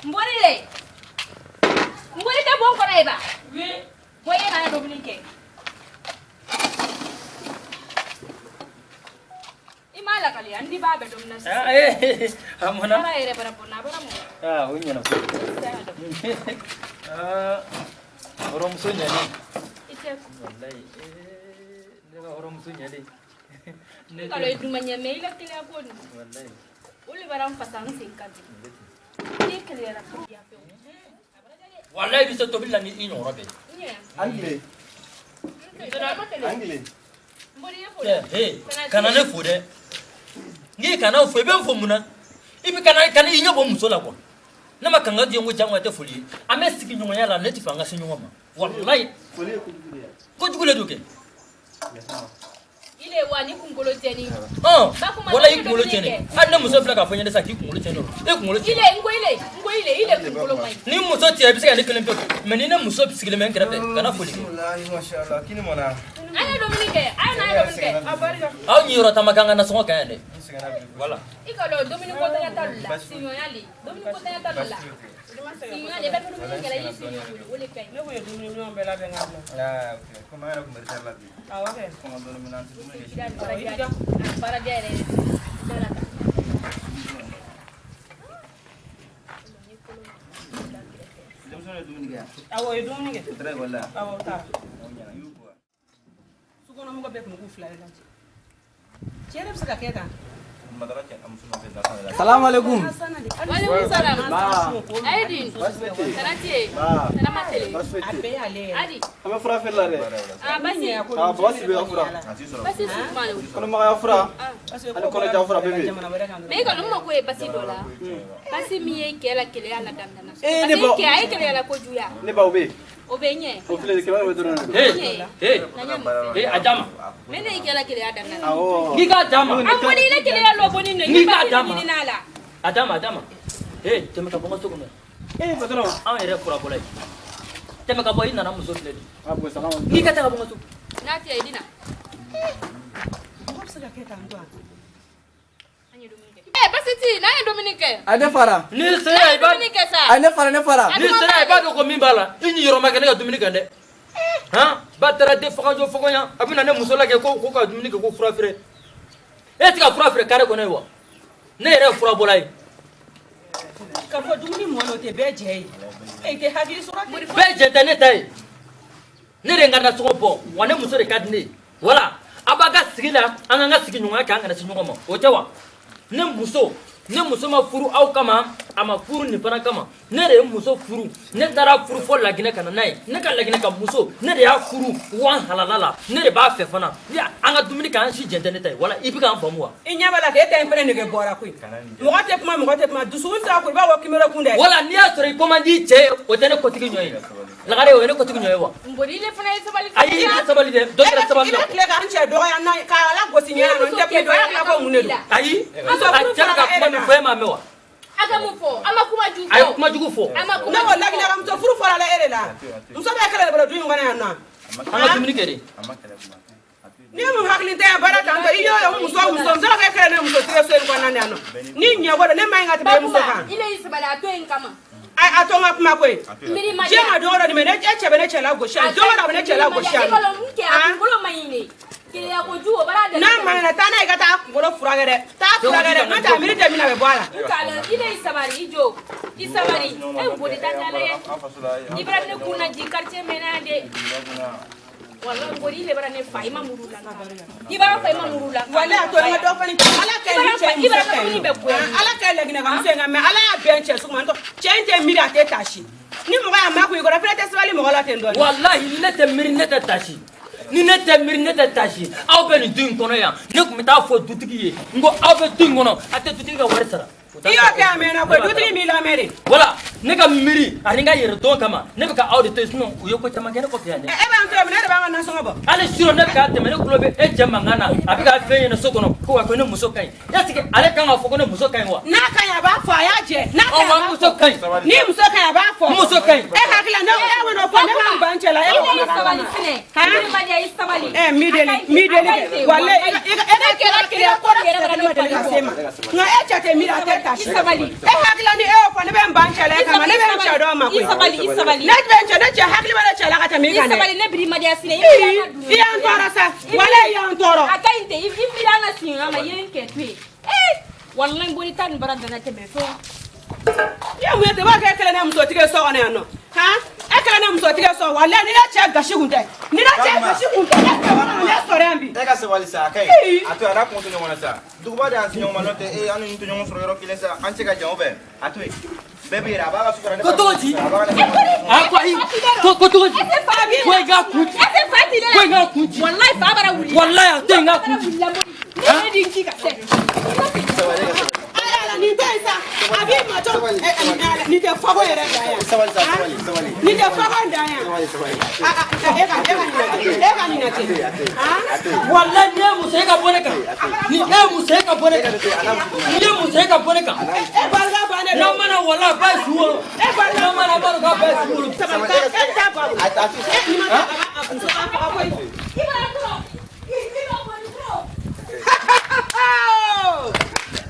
Mbori le. Mbori tɛ bon kɔnɔ ye ba. Oui. Bɔ e nana dumuni kɛ. I m'a lakale an di b'a bɛɛ dumuni na sisan. A mɔna. Baara yɛrɛ bara bɔ na a bara mɔ. O ɲɛna. Hɔrɔnmuso ɲɛnen. I tɛ. Walayi ne ka hɔrɔnmuso ɲɛnen. Ne ka lɔ i dun ma ɲɛ mais i la teliya ko nin. Walayi. O le bara n fasa n sen ka di. Walayi i bɛ se tobili la ni i ɲɔgɔnna bɛɛ ye. An tile. An tile. Kana ne fo dɛ. N'i kana fo i bɛ n fo mun na? I bɛ kana i ɲɛ bɔ muso la quoi. Ne ma kanga di n ko jagoya tɛ foli ye. An bɛ sigiɲɔgɔnya la ne tɛ fɛ an ka se ɲɔgɔn ma. Walayi. Foli ye kojugu de ye. Kojugu le don kɛ. Ile wa ni kunkolo tiɲɛni. Wala i kunkolo tiɲɛni. Hali ne muso filɛ k'a fɔ n ɲɛna sisan k'i kunkolo tiɲɛni don. E kunkolo tiɲɛni. Ile n ko ile n ko ile ile kunkolo man ɲi. Ni muso tiɲɛ i bɛ se ka ne kelen pe mais ni ne muso sigilen bɛ n kɛrɛfɛ kana foli kɛ. Bisimilahi mashallah kini mɔna. An ye dumuni kɛ a ye n'an ye dumuni kɛ. A barika. Aw ɲiyɔrɔ taama k'an ka nasɔngɔ kan yan dɛ. Voilà. I ka lɔ dumuni ko tanya t'alu la siɲɔnya le dumuni ko tanya t'alu la. Siɲɔnya le i bɛ dumuni kɛ la i y'i siɲɔ wuli o de ka ɲi. Ne kun ye dumuni minɛnw bɛɛ labɛn k'a bila. Ok komi an yɛrɛ kun bɛ retard la bi. Awɔ kɛ. Kɔngɔ dɔɔni bɛ n na an tɛ dumuni kɛ sini. Baara diya yɛrɛ ye. Denmisɛnninw ye dumuni kɛ yan. Awɔ u ye dumuni kɛ. U taara ekɔli la. Awɔ u taara. O ɲɛna i y'u ko wa? Sukɔnɔmɔgɔ bɛɛ tun bɛ k'u fila de lajɛ. Cɛ yɛrɛ bɛ se ka kɛ tan. Salamu alaikum. Waaleykum salam. Ayi, tana tɛ yen. Tana ma tele. Adi. An bɛ fura feere la dɛ. Ah, basi. Ah, basi bɛ ka fura. Basi sugu jumɛn de? Kɔnɔmagaya fura ani kɔnɔja fura bɛɛ bɛ yen. Mais i kɔni mako ye basi dɔ la. Basi min ye cɛ la keleya la daminɛ. Eh, ne Parce que cɛ a ye keleya la kojuguya. Ne ba, o bɛ yen. O bɛ ɲɛ. O filɛ 500 dɔrɔn de don. Hey, hey, hey, a d'a ma. Mais ne ye cɛ la keleya daminɛ. Awɔ. N'i k'a d'a ma. An kɔni i la keleya lɔ bɔ ni nɔ. N'i k'a d'a ma. Ɲini n'a la. A d'a ma, a d'a ma. Hey, tɛmɛ ka bɔ n ka so kɔnɔ. Eh, patron. Anw yɛrɛ furabɔla ye. Tɛmɛ ka bɔ, i nana muso filɛ de. Ah, bon, salamu alaikum. N'i ka taa ka bɔ n ka so. N'a tɛ i na. Mɔgɔ bɛ se ka kɛ tan tɔ. Eh, basi ti, n'an ye dumuni kɛ. A ne fara. N'i sera i b'a Dumuni kɛ sa. A ne fara, ne fara. N'i sera i b'a dɔn ko min b'a la, i ni yɔrɔ ma kɛ ne ka dumuni kan dɛ. Han, ba taara den fagajɔ fɔgɔnya, a bɛ na ne muso lajɛ ko ka dumuni kɛ ko fura feere. E tɛ ka fura feere carré kɔnɔ ye wa? Ne yɛrɛ ye furabɔla ye. Ka fɔ dumuni mɔn o tɛ bɛɛ jɛ ye. E tɛ hakili sɔrɔ ten. Bɛɛ jɛ tɛ ne ta ye. Ne de ye n ka nasɔngɔ bɔ, wa ne muso de ka di ne ye. Wala a b'a ka sigi la, an k'an ka sigiɲɔgɔnya kɛ, an kana se ɲɔgɔn ma, o tɛ wa? Ne muso ma furu aw kama, a ma furu nin fana kama. Ne de ye muso furu, ne taara furu fɔ Laginɛ ka na n'a ye. Ne ka Laginɛ ka muso, ne de y'a furu wan halala la, ne de b'a fɛ fana. An ka dumuni kɛ, an si jɛn tɛ ne ta ye. Wala i bɛ k'an faamu wa? I ɲɛ b'a la k'e ta in fɛnɛ nege bɔra koyi. Mɔgɔ tɛ kuma, mɔgɔ tɛ kuma, dusukun sira ko i b'a fɔ kimɛrɛ kun dɛ. Wala n'i y'a sɔrɔ i ko man di i cɛ ye, o tɛ ne kɔtigi ɲɔ ye. Lagare, o ye ne kɔtigi ɲɔ ye wa? Nbori ile fana ye sabali. Ayi, i tɛ sabali dɛ, dɔ kɛra sabali I bɛ la. tile k'an cɛ dɔgɔya n'a ye, k'a la gosi ɲɛ na, n tɛ kuma, dɔ y'a tila ko mun de don. Ayi, a cɛ bɛ ka kuma min fɔ, e m'a mɛn wa? A ka mun fɔ? An ma kuma jugu fɔ. A ye kuma jugu fɔ. An ma kuma Ne ko jugu fɔ. Laginɛkamuso furu fɔra la e de la. Muso bɛɛ kɛlɛ de bolo du in kɔnɔ yan nɔ. An ka dumuni kɛ de. Ni mun hakili tɛ baara kan tɔ, i y'o ye muso muso muso kɛ kɛlɛ ne muso tigɛ so in kɔnɔna na yan nɔ. Ni ɲɛ ko don, ne ma ɲi ka tɛmɛ e muso kan. Ile y'i sabali, a to yen kama. A to n ka kuma koyi. Miiri ma Diɲɛ ma don o don nin bɛ ne e cɛ bɛ ne cɛ la gosi yan, don o don a bɛ ne cɛ la gosi yan. I b'a dɔn n cɛ, a kunkolo man ɲi de. Keleya kojugu o b'a N'a ma ɲi, taa n'a ye i ka taa kunkolo furakɛ dɛ, taa furakɛ dɛ, n'o tɛ a miiri tɛ min na, a bɛ bɔ a la. N k'a lɔn, ile y'i sabali, i jɔ. I sabali. E boli ta tɛ ala ye. I bara ne kunna ji quartier mɛn na yan de. Wallahi Ngori, ile bara ne fa, i ma muru la. I bara fa, i ma muru la. Walahi a to n ka dɔ fɔ nin ala ka ni cɛ I bara muso dumuni bɛ goya. Ala ka Laginɛkamuso in kan mɛ, ala y'a bɛn cɛ sugu ma, cɛ in tɛ miiri, a tɛ taasi. Ni mɔgɔ y'a makun i kɔrɔ, fɛnɛ tɛ sabali mɔgɔ la ten dɔɔni. Walahi, ni ne tɛ miiri, ne tɛ tasi. Ni ne tɛ miiri, ne tɛ tasi. Aw bɛ nin du in kɔnɔ yan, ne tun bɛ taa fɔ dutigi ye, n ko aw bɛ du in kɔnɔ, a tɛ dutigi ka wari sara. I y'o kɛ a mɛnna koyi, dutigi b'i lamɛn de. Wala ne ka miiri ani n ka yɛrɛ dɔn kama, ne bɛ ka aw de to yen, sinon u ye ko caman kɛ ne kɔfɛ yan dɛ. E b'an to yen, ne de b'an ka nasɔngɔ bɔ. Hali surɔ ne bɛ k'a tɛmɛ, ne tulo bɛ e cɛ mankan na, a bɛ k'a fɛn ɲɛna so kɔnɔ ko wa ko ne muso ka ɲi. Est ce que ale kan k'a fɔ ko ne muso ka ɲi wa? N'a ka ɲi, a b'a fɔ, a y'a jɛ. N'a ka Ɔ ɲi, wa a b'a muso ka ɲi. fɔ. Ni muso ka ɲi, a b'a fɔ. Muso ka ɲi. E hakili la, ne e bɛ n'o fɔ, ne b'an ban cɛ la, e Ile b'o y'i sabali sinɛ. Han? Miiri ma diya, i sabali. Ɛ mi deli, mi deli kɛ walayi, i ka kɛlɛ kɛlɛ ko dɔ yɛrɛ ne ma deli ka se ma, nka e cɛ tɛ miiri, a tɛ taasi. I sabali. E hakili la, ni e y'o fɔ, ne bɛ n ban cɛ la e kama, ne bɛ n cɛ dɔn ma I koyi. sabali, i sabali. Ne bɛ n cɛ, ne cɛ hakili bɛ ne cɛ la ka tɛmɛ i I kan dɛ. sabali, ne biri ma diya sinɛ. I miiri an ka dun. I y'an tɔɔrɔ sa, walayi i y'an tɔɔrɔ. A ka ɲi ten, i miiri an ka sigiɲɔgɔn ma, i ye n kɛ to yen. Eh, wallahi Ngori ta nin bara dana tɛmɛ fɛn. I ye mun ye ten, i b'a kɛ e kelen ne musotigi ye so kɔnɔ yan nɔ han, e kelen ne musotigi ye so, walayi ni ne cɛ gasi kun tɛ, ni ne cɛ gasi kun tɛ, ne cɛ kɔnɔ ne sɔrɔ yan bi. E ka sabali sa, a ka Ee. ɲi. A to yen, a n'a kungo to ɲɔgɔn na sa. Duguba de y'an se ɲɔgɔn ma, n'o tɛ e an ni to ɲɔgɔn sɔrɔ yɔrɔ kelen sa, an cɛ ka jan o bɛɛ. A to yen. Bɛɛ bɛ yɛrɛ, a b'a ka so sara, ne Ko cogo di? a b'a ka A ko ayi, ko cogo di? Ko i k'a kun ci. E fa ti ne la. Ko i k'a kun ci. Wallahi fa bara wuli. Walahi a to yen n k'a kun ci. Ne ye di ci ka sɛ. Sabali, e ka sabali. Ala ala, nin tɛ yen sa, a b'i ma cɔ ɛ, nin tɛ fako yɛrɛ dan yan. Sabali sa, sabali, sabali. Nin tɛ fako dan yan. Sabali, sabali. A a, e ka nin lajɛ, e ka nin lajɛ han. Walahi ni e muso ye ka bɔ ne kan. Ni e muso ye ka bɔ ne kan. Ni e muso ye ka bɔ ne kan. E barika bannen N'a don. mana walahi a ba ye su wolo. E barika N'a mana a b'a dɔn k'a ba ye su wolo. Sabali ta, e t'a bɔ. E nin ma ta, a b'a a muso b'a faga koyi. I bara tɔrɔ. I b'a bɔ ni tɔrɔ.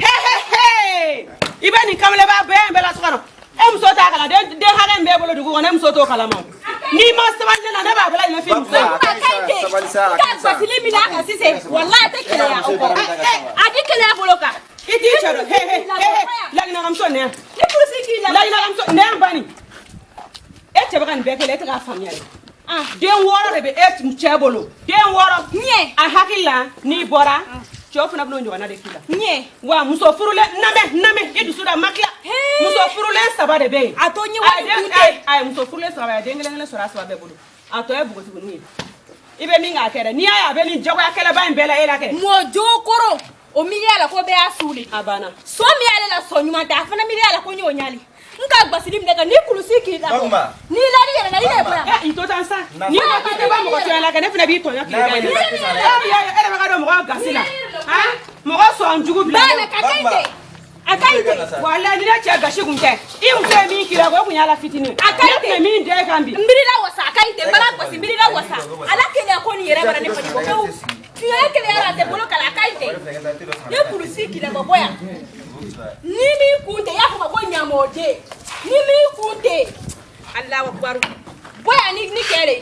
He he he, i bɛ nin kameleba bɛɛ in bɛɛ la so kɔnɔ, e muso t'a kala, den hakɛ min b'e bolo dugu kɔnɔ, e muso t'o kalama. N'i ma sabali ne la, ne b'a bɛɛ lajɛlen f'i muso ye. A ka ɲi ten. Sabali sa, a I ka ka ɲi sa. basili min n'a kan sisan, wallahi a tɛ keleya o kɔ. A ti keleya bolo kan. I t'i cɛ dɔn. He he he he, Laginɛkamuso nɛ. Ni kurusi k'i la. Laginɛkamuso nɛ bani, e cɛ bɛ ka nin bɛɛ kɛ, e tɛ k'a faamuya dɛ. Den 6 de bɛ e cɛ bolo, den 6. Ɲɛ. A hakili la, n'i bɔra Cɛw fana bɛn'o ɲɔgɔnna de k'i la. Ɲɛ. Wa muso furulen, namɛ namɛ, i dusu da ma tila. Muso furulen saba de bɛ yen. A to n ye wari kun tɛ. A ye muso furulen saba, a ye den kelen kelen sɔrɔ a saba bɛɛ bolo. A tɔ ye npogotiginin ye. I bɛ min k'a kɛ dɛ, n'i y'a ye a bɛ nin jagoya kɛlɛba in bɛɛ la e la kɛ. Mɔ jokoro o miiriya la ko bɛɛ y'a su le. A banna. Sɔ min y'ale la sɔ ɲuman tɛ, a fana miiriya la ko n y'o ɲali. N ka gbasili minɛ ka ni kulusi k'i la. Bakunba. N'i lali yɛrɛ la i bɛ bɔ yan. I to tan sa. N'i ko k'i tɛ bɔ mɔgɔ tɔɲɔ la kɛ, ne fana b'i tɔɲɔ k'i da ye. E yɛrɛ bɛ ka don mɔgɔ gasi la. Han? Mɔgɔ sɔn jugu bila. Ba la ka ka ɲi ten. A ka ɲi ten. Walayi ni ne cɛ gasi kun tɛ. I muso ye min k'i la, o kun y'a la fitinin. A ka ɲi Ne ten. tun bɛ min da e kan bi. N birila wasa a ka ɲi ten. N bala gosi n birila wasa. Ala keleya ko nin yɛrɛ bara ne fani bɔ pewu. Fiɲɛ keleya la a tɛ bolo kala a ka ɲi ten. Ne kulusi k'i la ka bɔ yan. Ni min kun tɛ i y'a fɔ ma ko ɲamɔden. Ni min kun tɛ Alahu akubaru. Bɔ yan ni kɛ de.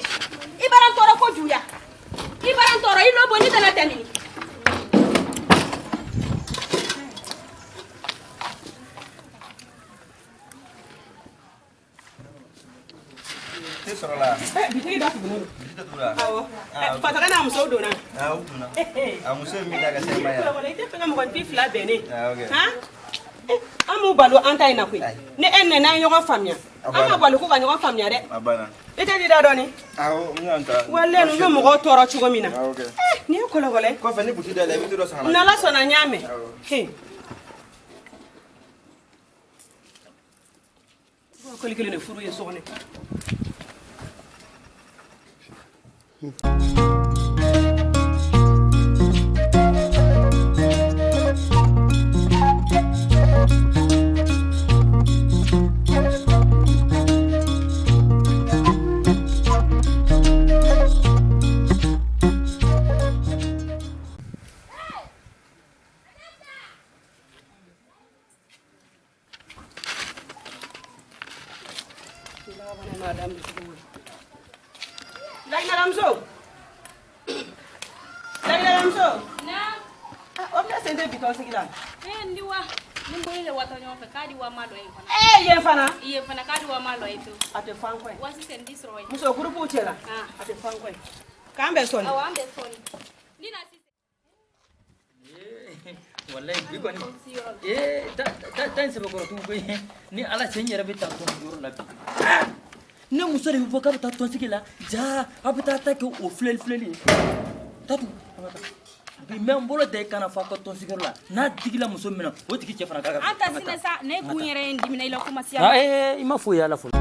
I bara n tɔɔrɔ kojugu ya. I bara n tɔɔrɔ i lɔ bɔ ne tɛna tɛmɛ. Te sɔrɔ la. Bitigi da tugunnen don. Bitigi da tugura. Awɔ. Fataka n'a musow donna. Ah, u donna. A muso ye min da ka se ma yan. I tɛ fɛ ka mɔgɔnifin fila bɛnnen. Ah, ok. Han? An m'u balo an ta in na koyi. Ni e nana an ye ɲɔgɔn faamuya. An ma balo ko ka ɲɔgɔn faamuya dɛ. A banna. I tɛ da dɔɔni. Awɔ, n bɛna ta. Walayi ninnu bɛ mɔgɔw tɔɔrɔ cogo min na. Ah, ok. Nin ye kɔlɔkɔlɔ ye. Kɔfɛ ni butigi dayɛlɛ i bɛ to dɔ san ka na. N'Ala sɔnna n y'a mɛn. He. Koli kelen de furu ye so kɔnɔ. Laginɛkamuso. Laginɛkamuso. Naam. O bɛna sen tɛ bitɔn sigi la. N di wa. Ni n bolo de watɔ ɲɔgɔn fɛ k'a di wa ma dɔ ye fana. Yen fana. Yen fana k'a di wa ma dɔ ye pewu. A tɛ fan kɔ ye. Wa sisan n di sɔrɔ ye. Muso gurupuw cɛ la. A tɛ fan kɔ ye. K'an bɛn sɔɔni. Awɔ an bɛn sɔɔni. Ni na sisan. Wallahi bi kɔni ta in sɛbɛkɔrɔ tugun koyi ni Ala cɛ n yɛrɛ bɛ taa tɔnsigiyɔrɔ la bi. Ne muso de bɛ bɔ k'a bɛ taa tɔnsigi la ja a bɛ taa ta kɛ o filɛli filɛli ye. Tatu an ka taa. Bi n bɛ n bolo da i kan na f'a ka tɔnsigiyɔrɔ la n'a digila muso min na o tigi cɛ fana k'a ka. An ta sinɛ sa ne kun yɛrɛ ye n dimina i la kuma siya. I ma foyi y'a la fɔlɔ.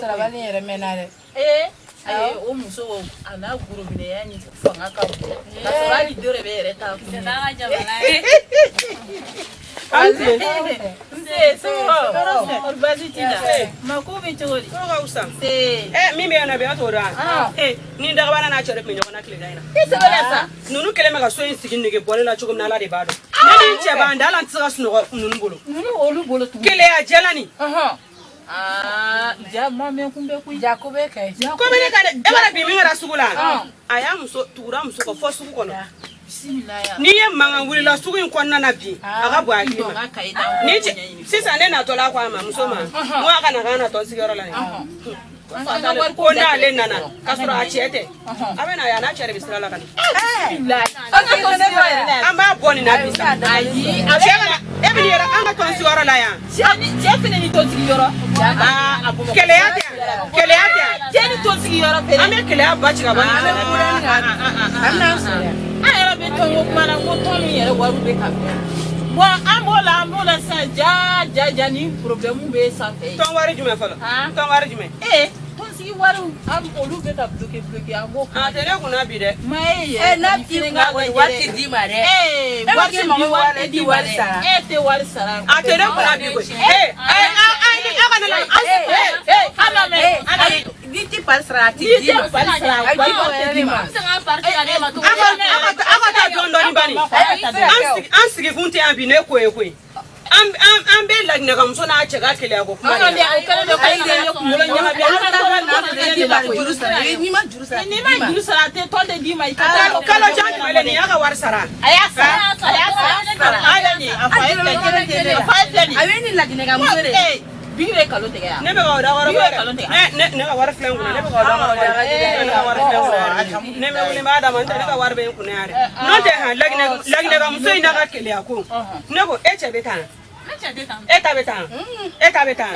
Sarabali yɛrɛ mɛnna dɛ. Ayi o muso a n'a gorobinɛya ni fanga ka bon. Ka sɔrɔ hali dɔ de bɛ yɛrɛ t'a kun. Nse somɔgɔw? Kɔri baasi t'i la? Mako bɛ cogo di? Ko ka fisa. Min bɛ yan nɔ bi a t'o dɔn wa? Ni dagabana n'a cɛ de tun bɛ ɲɔgɔn na tilegan in na. I sɛbɛ la sa. Ninnu kɛlen bɛ ka so in sigi nege bɔlen la cogo min na Ala de b'a dɔn. Ne ni n cɛ b'an da hali an tɛ se ka sunɔgɔ ninnu bolo. Ninnu olu bolo tugun. Keleya jɛla nin. Ja ma mɛn kun bɛ koyi. Ja ko bɛ kɛ. Ko bɛ ne kan dɛ. E b'a dɔn bi min kɛra sugu la. A y'a muso tugura muso kɔ fɔ sugu kɔnɔ. N'i ye mankan wulila sugu in kɔnɔna na bi a ka bɔ hakili ma. Ni cɛ sisan ne natɔ la ko a ma muso ma n ko a ka na k'an na tɔn sigiyɔrɔ la yen. Ko n'ale nana k'a sɔrɔ a cɛ tɛ a bɛ na yan n'a cɛ de bɛ sira la ka na. An b'a bɔ nin na bi sa. Cɛ ka na e bɛ yɛrɛ an ka tɔn sigiyɔrɔ la yan. Cɛ fɛnɛ ni tɔn sigiyɔrɔ. Keleya tɛ keleya tɛ. Cɛ ni tɔn sigiyɔrɔ fɛnɛ. An bɛ keleya ba ci ka bɔ nin fɛnɛ. An bɛn'an sɔrɔ yan. An yɛrɛ bɛ tɔn ko kuma na ko tɔn min yɛrɛ wariw bɛ ka mɛn. Bon an b'o la an b'o la sisan ja ja ja ni problème bɛ sanfɛ. Tɔn wari jumɛn fɔlɔ? Tɔn wari jumɛn? Tɔnsigi wariw an olu bɛ ka bloqué bloqué an b'o. A tɛ ne kunna bi dɛ. Ma e yɛrɛ. N'a t'i kunna kɔni wari tɛ d'i ma dɛ. Wari tɛ di wari tɛ di wari sara. E tɛ wari sara. A tɛ ne kunna bi koyi. Aw kana na an ma mɛn. N'i tɛ pari sara a tɛ d'i ma. N'i tɛ pari sara a tɛ d'i ma. An bɛ se k'an pari sara ne ma cogo Aw ka taa dɔɔni dɔɔni bani. An sigikun tɛ yan bi ne ko ye koyi. An bɛ laginɛkamuso n'a cɛ ka keleya ko kuma de la. O kɛlen don ka i yɛrɛ kunkolo ɲagami. An ka taa Juru sara, n'i ma juru sara, N'i ma juru sara, a tɛ tɔn tɛ d'i ma. I ka taa Kalo jan tɛmɛnen nin y'a ka wari sara. A y'a sara, a y'a sara. A filɛ nin ye, a fa ye filɛ nin ye, a fa ye filɛ nin ye. A bɛ ni laginɛkamuso de. Ee, Bigi bɛ nkalon tigɛ yan. Ne bɛ ka o da wɔrɔ Bigi bɛ nkalon tigɛ. Ne ka wari filɛ n kunna, ne bɛ ka o da wɔrɔ, ne ka wari filɛ n kunna, ne bɛ wuli n b'a d'a ma, n tɛ ne ka wari bɛ n kunna yan dɛ. N'o tɛ han, laginɛkamuso in n'a ka keleya ko, ne ko e cɛ bɛ tan, e ta bɛ tan, e ta bɛ tan,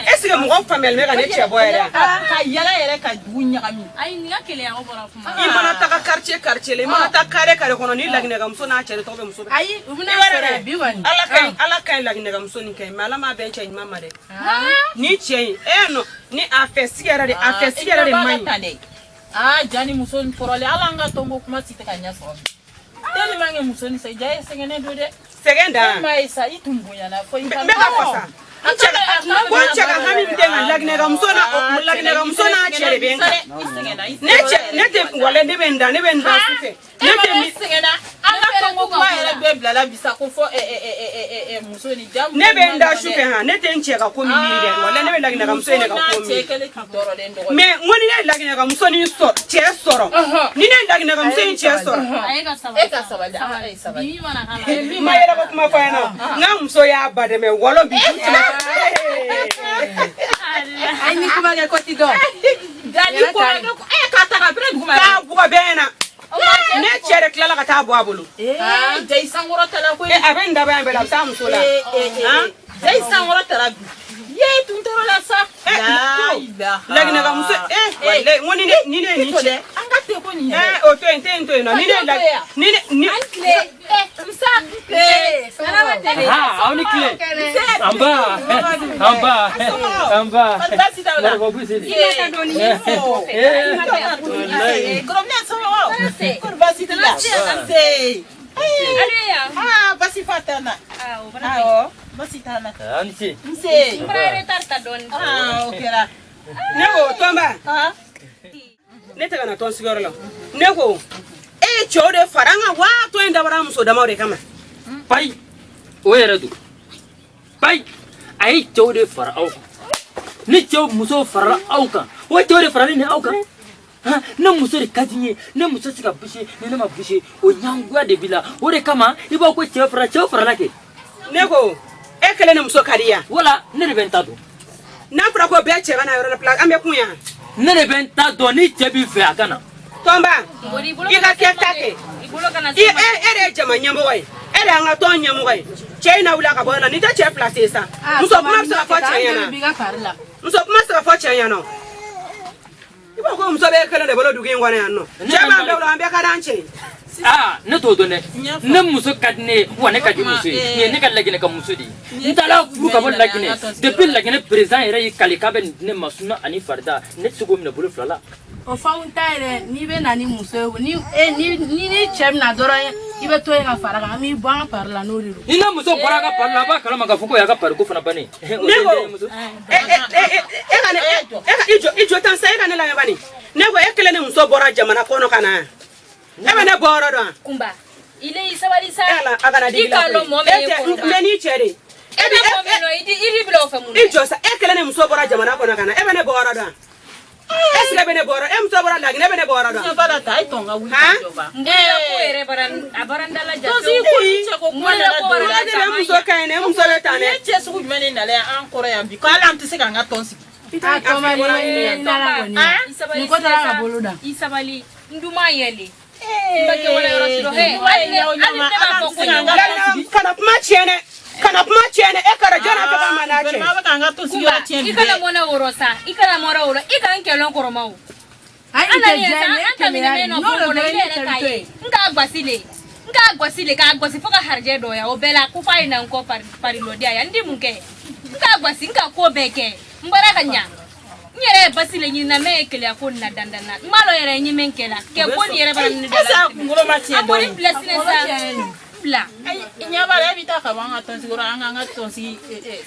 est ce que mɔgɔ faamuyali bɛ ka ne cɛ bɔ yɛrɛ? Ka yala yɛrɛ ka dugu ɲagami. Ayi, nin ka keleya ko bɔra kuma. I mana taga quartier quartier la, i mana taa carré carré kɔnɔ, ni laginɛkamuso n'a cɛ de tɔgɔ bɛ muso bɛɛ. Ayi, u bɛna I b'a dɔn sɔrɔ dɛ, bi kɔni. Ala ka ɲi, Ala ka ɲi, laginɛkamuso nin ka ɲi, mais Ala m'a bɛn cɛ ɲuman ma dɛ. Ni cɛ in e nɔ ni a fɛ sigi yɛrɛ de, a fɛ sigi yɛrɛ de man ɲi. Ɲi. Aa, ja ni muso ni kɔrɔlen, hali an ka tɔnko kuma si tɛ ka ɲɛ sɔrɔ bi. Tellement que muso ni sa, ja ye sɛgɛnnen don dɛ. Sɛgɛn E dan. m'a ye sa, i tun bonyana fo i N bɛ ka fasa. N cɛ ka ko n cɛ ka hami min tɛ n kan, laginɛkamuso n'a laginɛkamuso n'a cɛ de bɛ n kan. Ne cɛ ne tɛ wala, ne bɛ n da, ne bɛ n da su fɛ. Ne Ne tɛ tɛ mi sɛgɛnna, an ka tɔnko kuma yɛrɛ bɛɛ bilala bi sa ko fɔ muso ni ja. Ne bɛ n da su fɛ han, ne tɛ n cɛ ka ko min miiri dɛ, wala ne bɛ laginɛkamuso in de ka ko Cɛ miiri. kɛlen k'i tɔɔrɔlen dɔgɔ. Mais n ko ni ne ye laginɛkamuso ni sɔrɔ cɛ sɔrɔ, ni ne ye laginɛkamuso in cɛ sɔrɔ. A ye ka sabali. E ka sabali, e sabali. Bi mana k'a la. N ma yɛrɛ ko kuma fɔ ɲɛna, n ka muso y'a ba dɛmɛ wɔlɔ bi du tɛmɛ. Ayi, ni kuma kɛ ko ti dɔn. Ja ni ko ma kɛ, e k'a ta ka bere duguma. K'a bugɔ bɛɛ ɲɛna, ne cɛ de tilala ka taa bɔ a bolo. Ee, ja i sankɔrɔ tala koyi. E, a bɛ n daba yan bɛɛ la, a bɛ taa muso la. Ee, ja i sankɔrɔ tala bi. Ye tun tɔɔrɔ la sa. Laginɛkamuso, walayi, n ko ni ne ye nin cɛ. An ka te ko nin yɛrɛ. O to yen, n tɛ yen to yen nɔ, ni ne ye la ni ne ni. Nsa. Ha, aw ni tile. Anba, anba, anba. Baasi t'aw la. Mariko Busi de. Wallahi. Gɔrɔbinɛ somɔgɔw? Kɔri baasi t'i la? Nse. Ale yan. Ah, baasi fa t'an na. Ah, o fana ka ɲi. Awɔ, baasi t'an na. Aw ni ce. Nse. N fana ye retard ta dɔɔni. Ah, o kɛra. Ne ko tɔnba, Ah. ne tɛ ka na tɔn sigiyɔrɔ la, ne ko e ye cɛw de fara an kan wa, tɔn in dabɔra muso damaw de kama? Payi, o yɛrɛ don. Payi, a ye cɛw de fara aw kan. Ni cɛw musow farala aw kan, o cɛw de faralen ni aw kan. Han, ne muso de ka di n ye, ne muso tɛ se ka bouger ni ne ma bouger, o ɲangoya de b'i la. O de kama i b'a fɔ ko cɛ fara, cɛw farala kɛ. Ne ko e kelen ni muso ka di yan? Wala, ne de bɛ n ta dɔn. N'a fɔra ko bɛɛ cɛ ka na yɔrɔ la place, an bɛ kun yan. Ne de bɛ n ta dɔn, ni cɛ b'i fɛ a ka na. Tɔnba, Ngoni, i bolo i ka kana se kɛ ta ma kɛ. dɛ. I bolo kana I se ma. e de ye jama ɲɛmɔgɔ ye, e de y'an ka tɔn ɲɛmɔgɔ ye. Cɛ in na wuli a ka bɔ yɔrɔ la, n'i tɛ cɛ place ye sa, muso kuma bɛ se ka fɔ cɛ ɲɛna, B'i ka pari la. muso kuma bɛ se ka fɔ cɛ ɲɛna. I b'a fɔ ko muso bɛ kelen de bolo dugu in kɔnɔ yan nɔ, cɛ b'an bɛɛ bolo, an bɛɛ ka d'an cɛ ye. Aa, ne t'o dɔn dɛ. Ne muso ka di ne ye wa, ne ka di muso ye. Nin ye ne ka Laginɛ ka muso de ye. N taara furu ka bɔ Laginɛ. Depuis Laginɛ président yɛrɛ y'i kali k'a bɛ nin di ne ma suna ani farida, ne tɛ se k'o minɛ bolo fila la. O f'anw ta yɛrɛ, n'i bɛ na ni muso ye, ni e ni cɛ bɛ na dɔrɔn, i bɛ to yen ka fara kan, an b'i bɔ an ka pari la, n'o de don. Ni ne muso bɔra a ka pari la, a b'a kalama k'a fɔ ko y'a ka pari ko fana bannen. Ne ko e e e e ka ne e ka i jɔ, i jɔ tan sa, e ka ne lamɛn bani. Ne ko e kelen ni muso bɔra jamana kɔnɔ ka na yan, e bɛ ne bɔ yɔrɔ dɔn? Kunba, ile i sabali sa. E ala, a kana digi I k'a lɔn mɔgɔ min ye e tɛ kɔrɔba. n bɛ n'i cɛ de E bɛ mɔgɔ min nɔ, i di bila o fɛ mun na? I jɔ sa, e kelen ni muso bɔra jamana kɔnɔ ka na, e bɛ ne bɔ yɔrɔ dɔn? Est ce que e bɛ ne bɔ yɔrɔ, e muso bɔra Laginɛ, e bɛ ne bɔ yɔrɔ dɔn? Muso b'a la ta, a ye tɔn ka wuli ka Han? jɔ ba. N bolola ko yɛrɛ bara, a bara n dala ja. Tɔnsigi ko ni cɛ ko kuma nana don Ala de bɛ muso ka ɲi dɛ, muso bɛ tan dɛ. Ni cɛ sugu jumɛn de nana yan an kɔrɔ yan bi ko hali an tɛ se k'an ka tɔn sigi? A tɔnba, ni nana kɔni, I sabali. nin ko taara ka bolo da. I sabali, n duma yɛlɛ. N ba kɛ wala yɔrɔ si dɔ. Hali ne, hali ne b'a fɔ ko ɲɛ. Laginɛ, kana kuma tiɲɛ dɛ, kana kuma tiɲɛ dɛ, e kɛra jɔn n'a fɛ ka ma n'a cɛ. Vraiment, a bɛ k'an ka tɔn sigi yɔrɔ tiɲɛ I bi kana dɛ. mɔnɛ wɔrɔ sa, i kana mɔnɛ wɔrɔ, i ka n kɛlɛ kɔrɔma o. Ayi, An tɛ nana yen diya sa, ne an ta minɛ keleya min ye. nɔ N'o bon de kɔnɔ, dɔrɔn i i yɛrɛ cɛ k'a bɛ to ye. yen. N k'a gosi le, n k'a gosi le, k'a gosi fo ka harijɛ dɔgɔya o bɛɛ la, ko f'a ye na n kɔ pari lɔdiya yan. N di mun kɛ? N k'a gosi, n ka ko bɛɛ kɛ, n bɔra ka ɲa. N yɛrɛ ye basi le ɲini na, mɛ ye keleya ko nin na dandan na. N m'a lɔn yɛrɛ n ye min kɛ la kɛ ko nin yɛrɛ bara ne da Est-ce que la. a kunkolo ma tiɲɛ A kɔni dɔɔni? bila sinɛ sa, n bila. Ayi, i ɲɛ b'a la, e bɛ taa ka bɔ an ka tɔn sigiyɔrɔ, an k'an ka tɔn sigi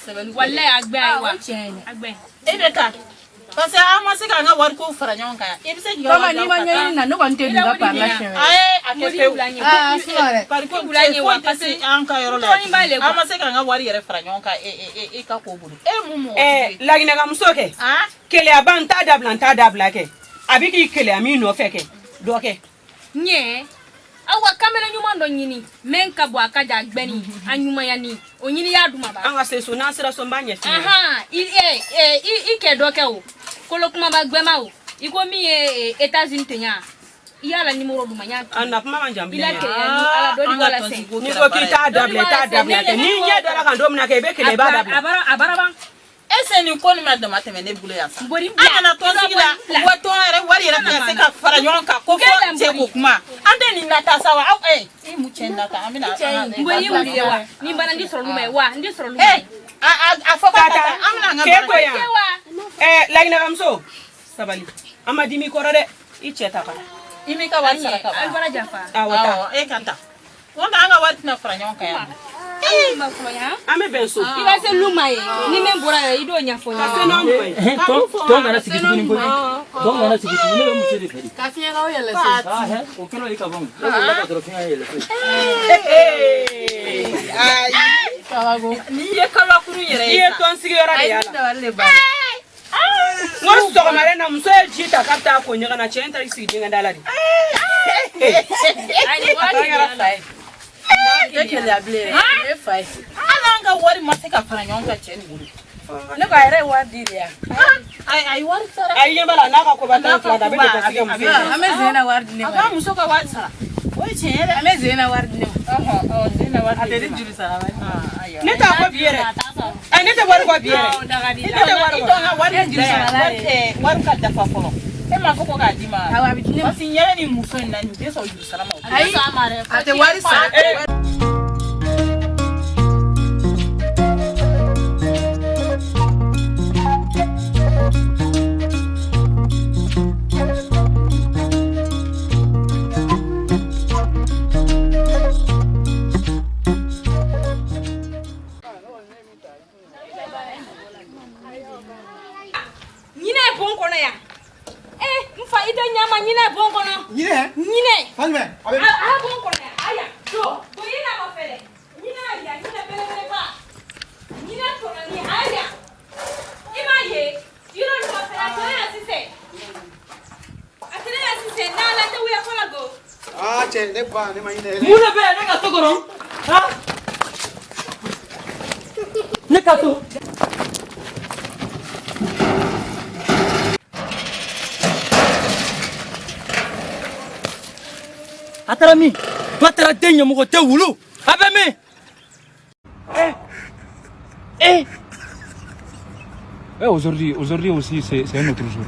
sɛbɛnni kɛ. Walayi, a gbɛ ayi wa. O tiɲɛ ye dɛ. A gbɛ. E bɛ taa. Parce que an ma se k'an ka wariko fara ɲɔgɔn kan. I bɛ se k'i ka wari n'i ma ɲɛɲini na, ne kɔni tɛ nin ka pari la siɲɛ wɛrɛ. Ayi, a kɛ pewu. Aa, sinon dɛ. Pariko cɛ foyi tɛ se an ka yɔrɔ la. An ma se k'an ka wari yɛrɛ fara ɲɔgɔn kan e ka ko bolo. E mun mɔgɔ tigi ye? Laginɛkamuso kɛ. Keleyaba n t'a dabila, n t'a dabila kɛ. A bɛ k'i keleya min nɔfɛ kɛ, dɔ kɛ. Ɲɛ aw ka kamalen ɲuman dɔ ɲini min ka bɔ a ka ja gbɛni a ɲumanyani o ɲini y'a duma ba. An ka se so, n'an sera so n b'a ɲɛf'i ɲɛna. Ahan, i kɛ dɔ kɛ o kolo kumaba gbɛma o i ko min ye États-Unis ten ya i y'a la numéro d'u ma n y'a. A na kuma man jan I la bilen. keleya ni ala dɔ di wala sɛn. N'i ko k'i t'a dabila, i t'a dabila kɛ. N'i ɲɛ dara kan don min na kɛ, i bɛ keleya, i b'a dabila. A bara ban. Ese nin ko nin ma dama tɛmɛ ne bolo yan sa. Bori An nana tɔnsigi la, wa tɔn yɛrɛ wari yɛrɛ tɛna se ka fara ɲɔgɔn kan ko fo cɛ ko kuma. An tɛ nin nata sa wa? Aw i mu cɛ nata an bɛna. Nbori ye wuli ye wa? Ni bana n di sɔrɔ lu ma ye wa? N di sɔrɔ lu ma ye. A fɔ ka taa an bɛna an ka K'e to yan. Kɛ wa? Laginɛkamuso, sabali. An ma dimi kɔrɔ dɛ. I cɛ ta ka na. I m'i ka wari sara ka ban. Aw bara janfa. Awɔ, taa. Awɔ, e ka taa. Ko nka an ka wari tɛna fara ɲɔgɔn kan yan. An bɛ bɛn so. I ka se lu ma ye ni min bɔra yɛrɛ i d'o ɲɛfɔ n Ka se n'anw ɲuman ye. Tɔn kana sigi tuguni koyi. Tɔn kana sigi tuguni, ne bɛ muso de fɛ de. Ka fiɲɛ k'aw yɛlɛ so. Ah, hɛ, o kɛlen i ka ban. E wulila ka sɔrɔ fiɲɛ yɛlɛ so. Kabako. N'i ye kabakuru yɛrɛ I ye ye sa. tɔn sigiyɔrɔ de y'a la. Dabali de banna. N ko sɔgɔmada in na muso ye ji ta k'a bɛ taa ko ɲɛgɛn na, cɛ in taara i sigi dingɛ da la de. Ayi, A kɛra fa ye. Ne keleya bilen dɛ. Ne fa ye. Hali an ka wari ma se ka fara ɲɔgɔn kan cɛ nin bolo. Ne ko a yɛrɛ ye wari di de yan. A ye wari sara. A ɲɛ b'a la n'a ka koba tan fila da, a bɛ don tɔnsigi kɛ muso ye. An bɛ Zena wari di ne A ma. b'a muso ka wari sara. O ye tiɲɛ ye dɛ. An bɛ Zena wari di ne ma. Ɔhɔn, Zena wari A tɛ di juru sara wari. Ne t'a kɔ bi yɛrɛ. Ayi, ne tɛ wari kɔ bi yɛrɛ. Ne tɛ wari I kɔ. tɔ ka wari juru sara la wari wari ka dafa fɔlɔ. E m'a fɔ ko k'a d'i ma. Awɔ, a bɛ di ne ma. Parce que ɲɛ bɛ nin muso in na, nin tɛ sɔn juru sara ma. Ayi, a tɛ wari sara. Ɲinɛ ye bon kɔnɔ yan. N fa i tɛ ɲama ɲinɛ ye bon kɔnɔ. Ɲinɛ? Ɲinɛ. Fan jumɛn? A bɛ A a bon kɔnɔ yan. A yan. Don. Don i na ma fɛ dɛ. Ɲinɛ yan, ɲinɛ belebeleba. Ɲinɛ kɔnɔni a yan. I m'a ye. Yɔrɔ nin ma fɛ a tɛnɛ yan sisan. A tɛnɛ yan sisan n'ala tɛ wuya fɔlɔ go. Aa cɛ, ne ba, ne ma ɲinɛ yɛrɛ. Mun de bɛ yan ne ka so kɔnɔ? Han? Ne ka so. A taara min? Ba taara den ɲɛmɔgɔ tɛ wulu. A bɛ min? Eh, aujourd'hui aussi, c'est un autre jour.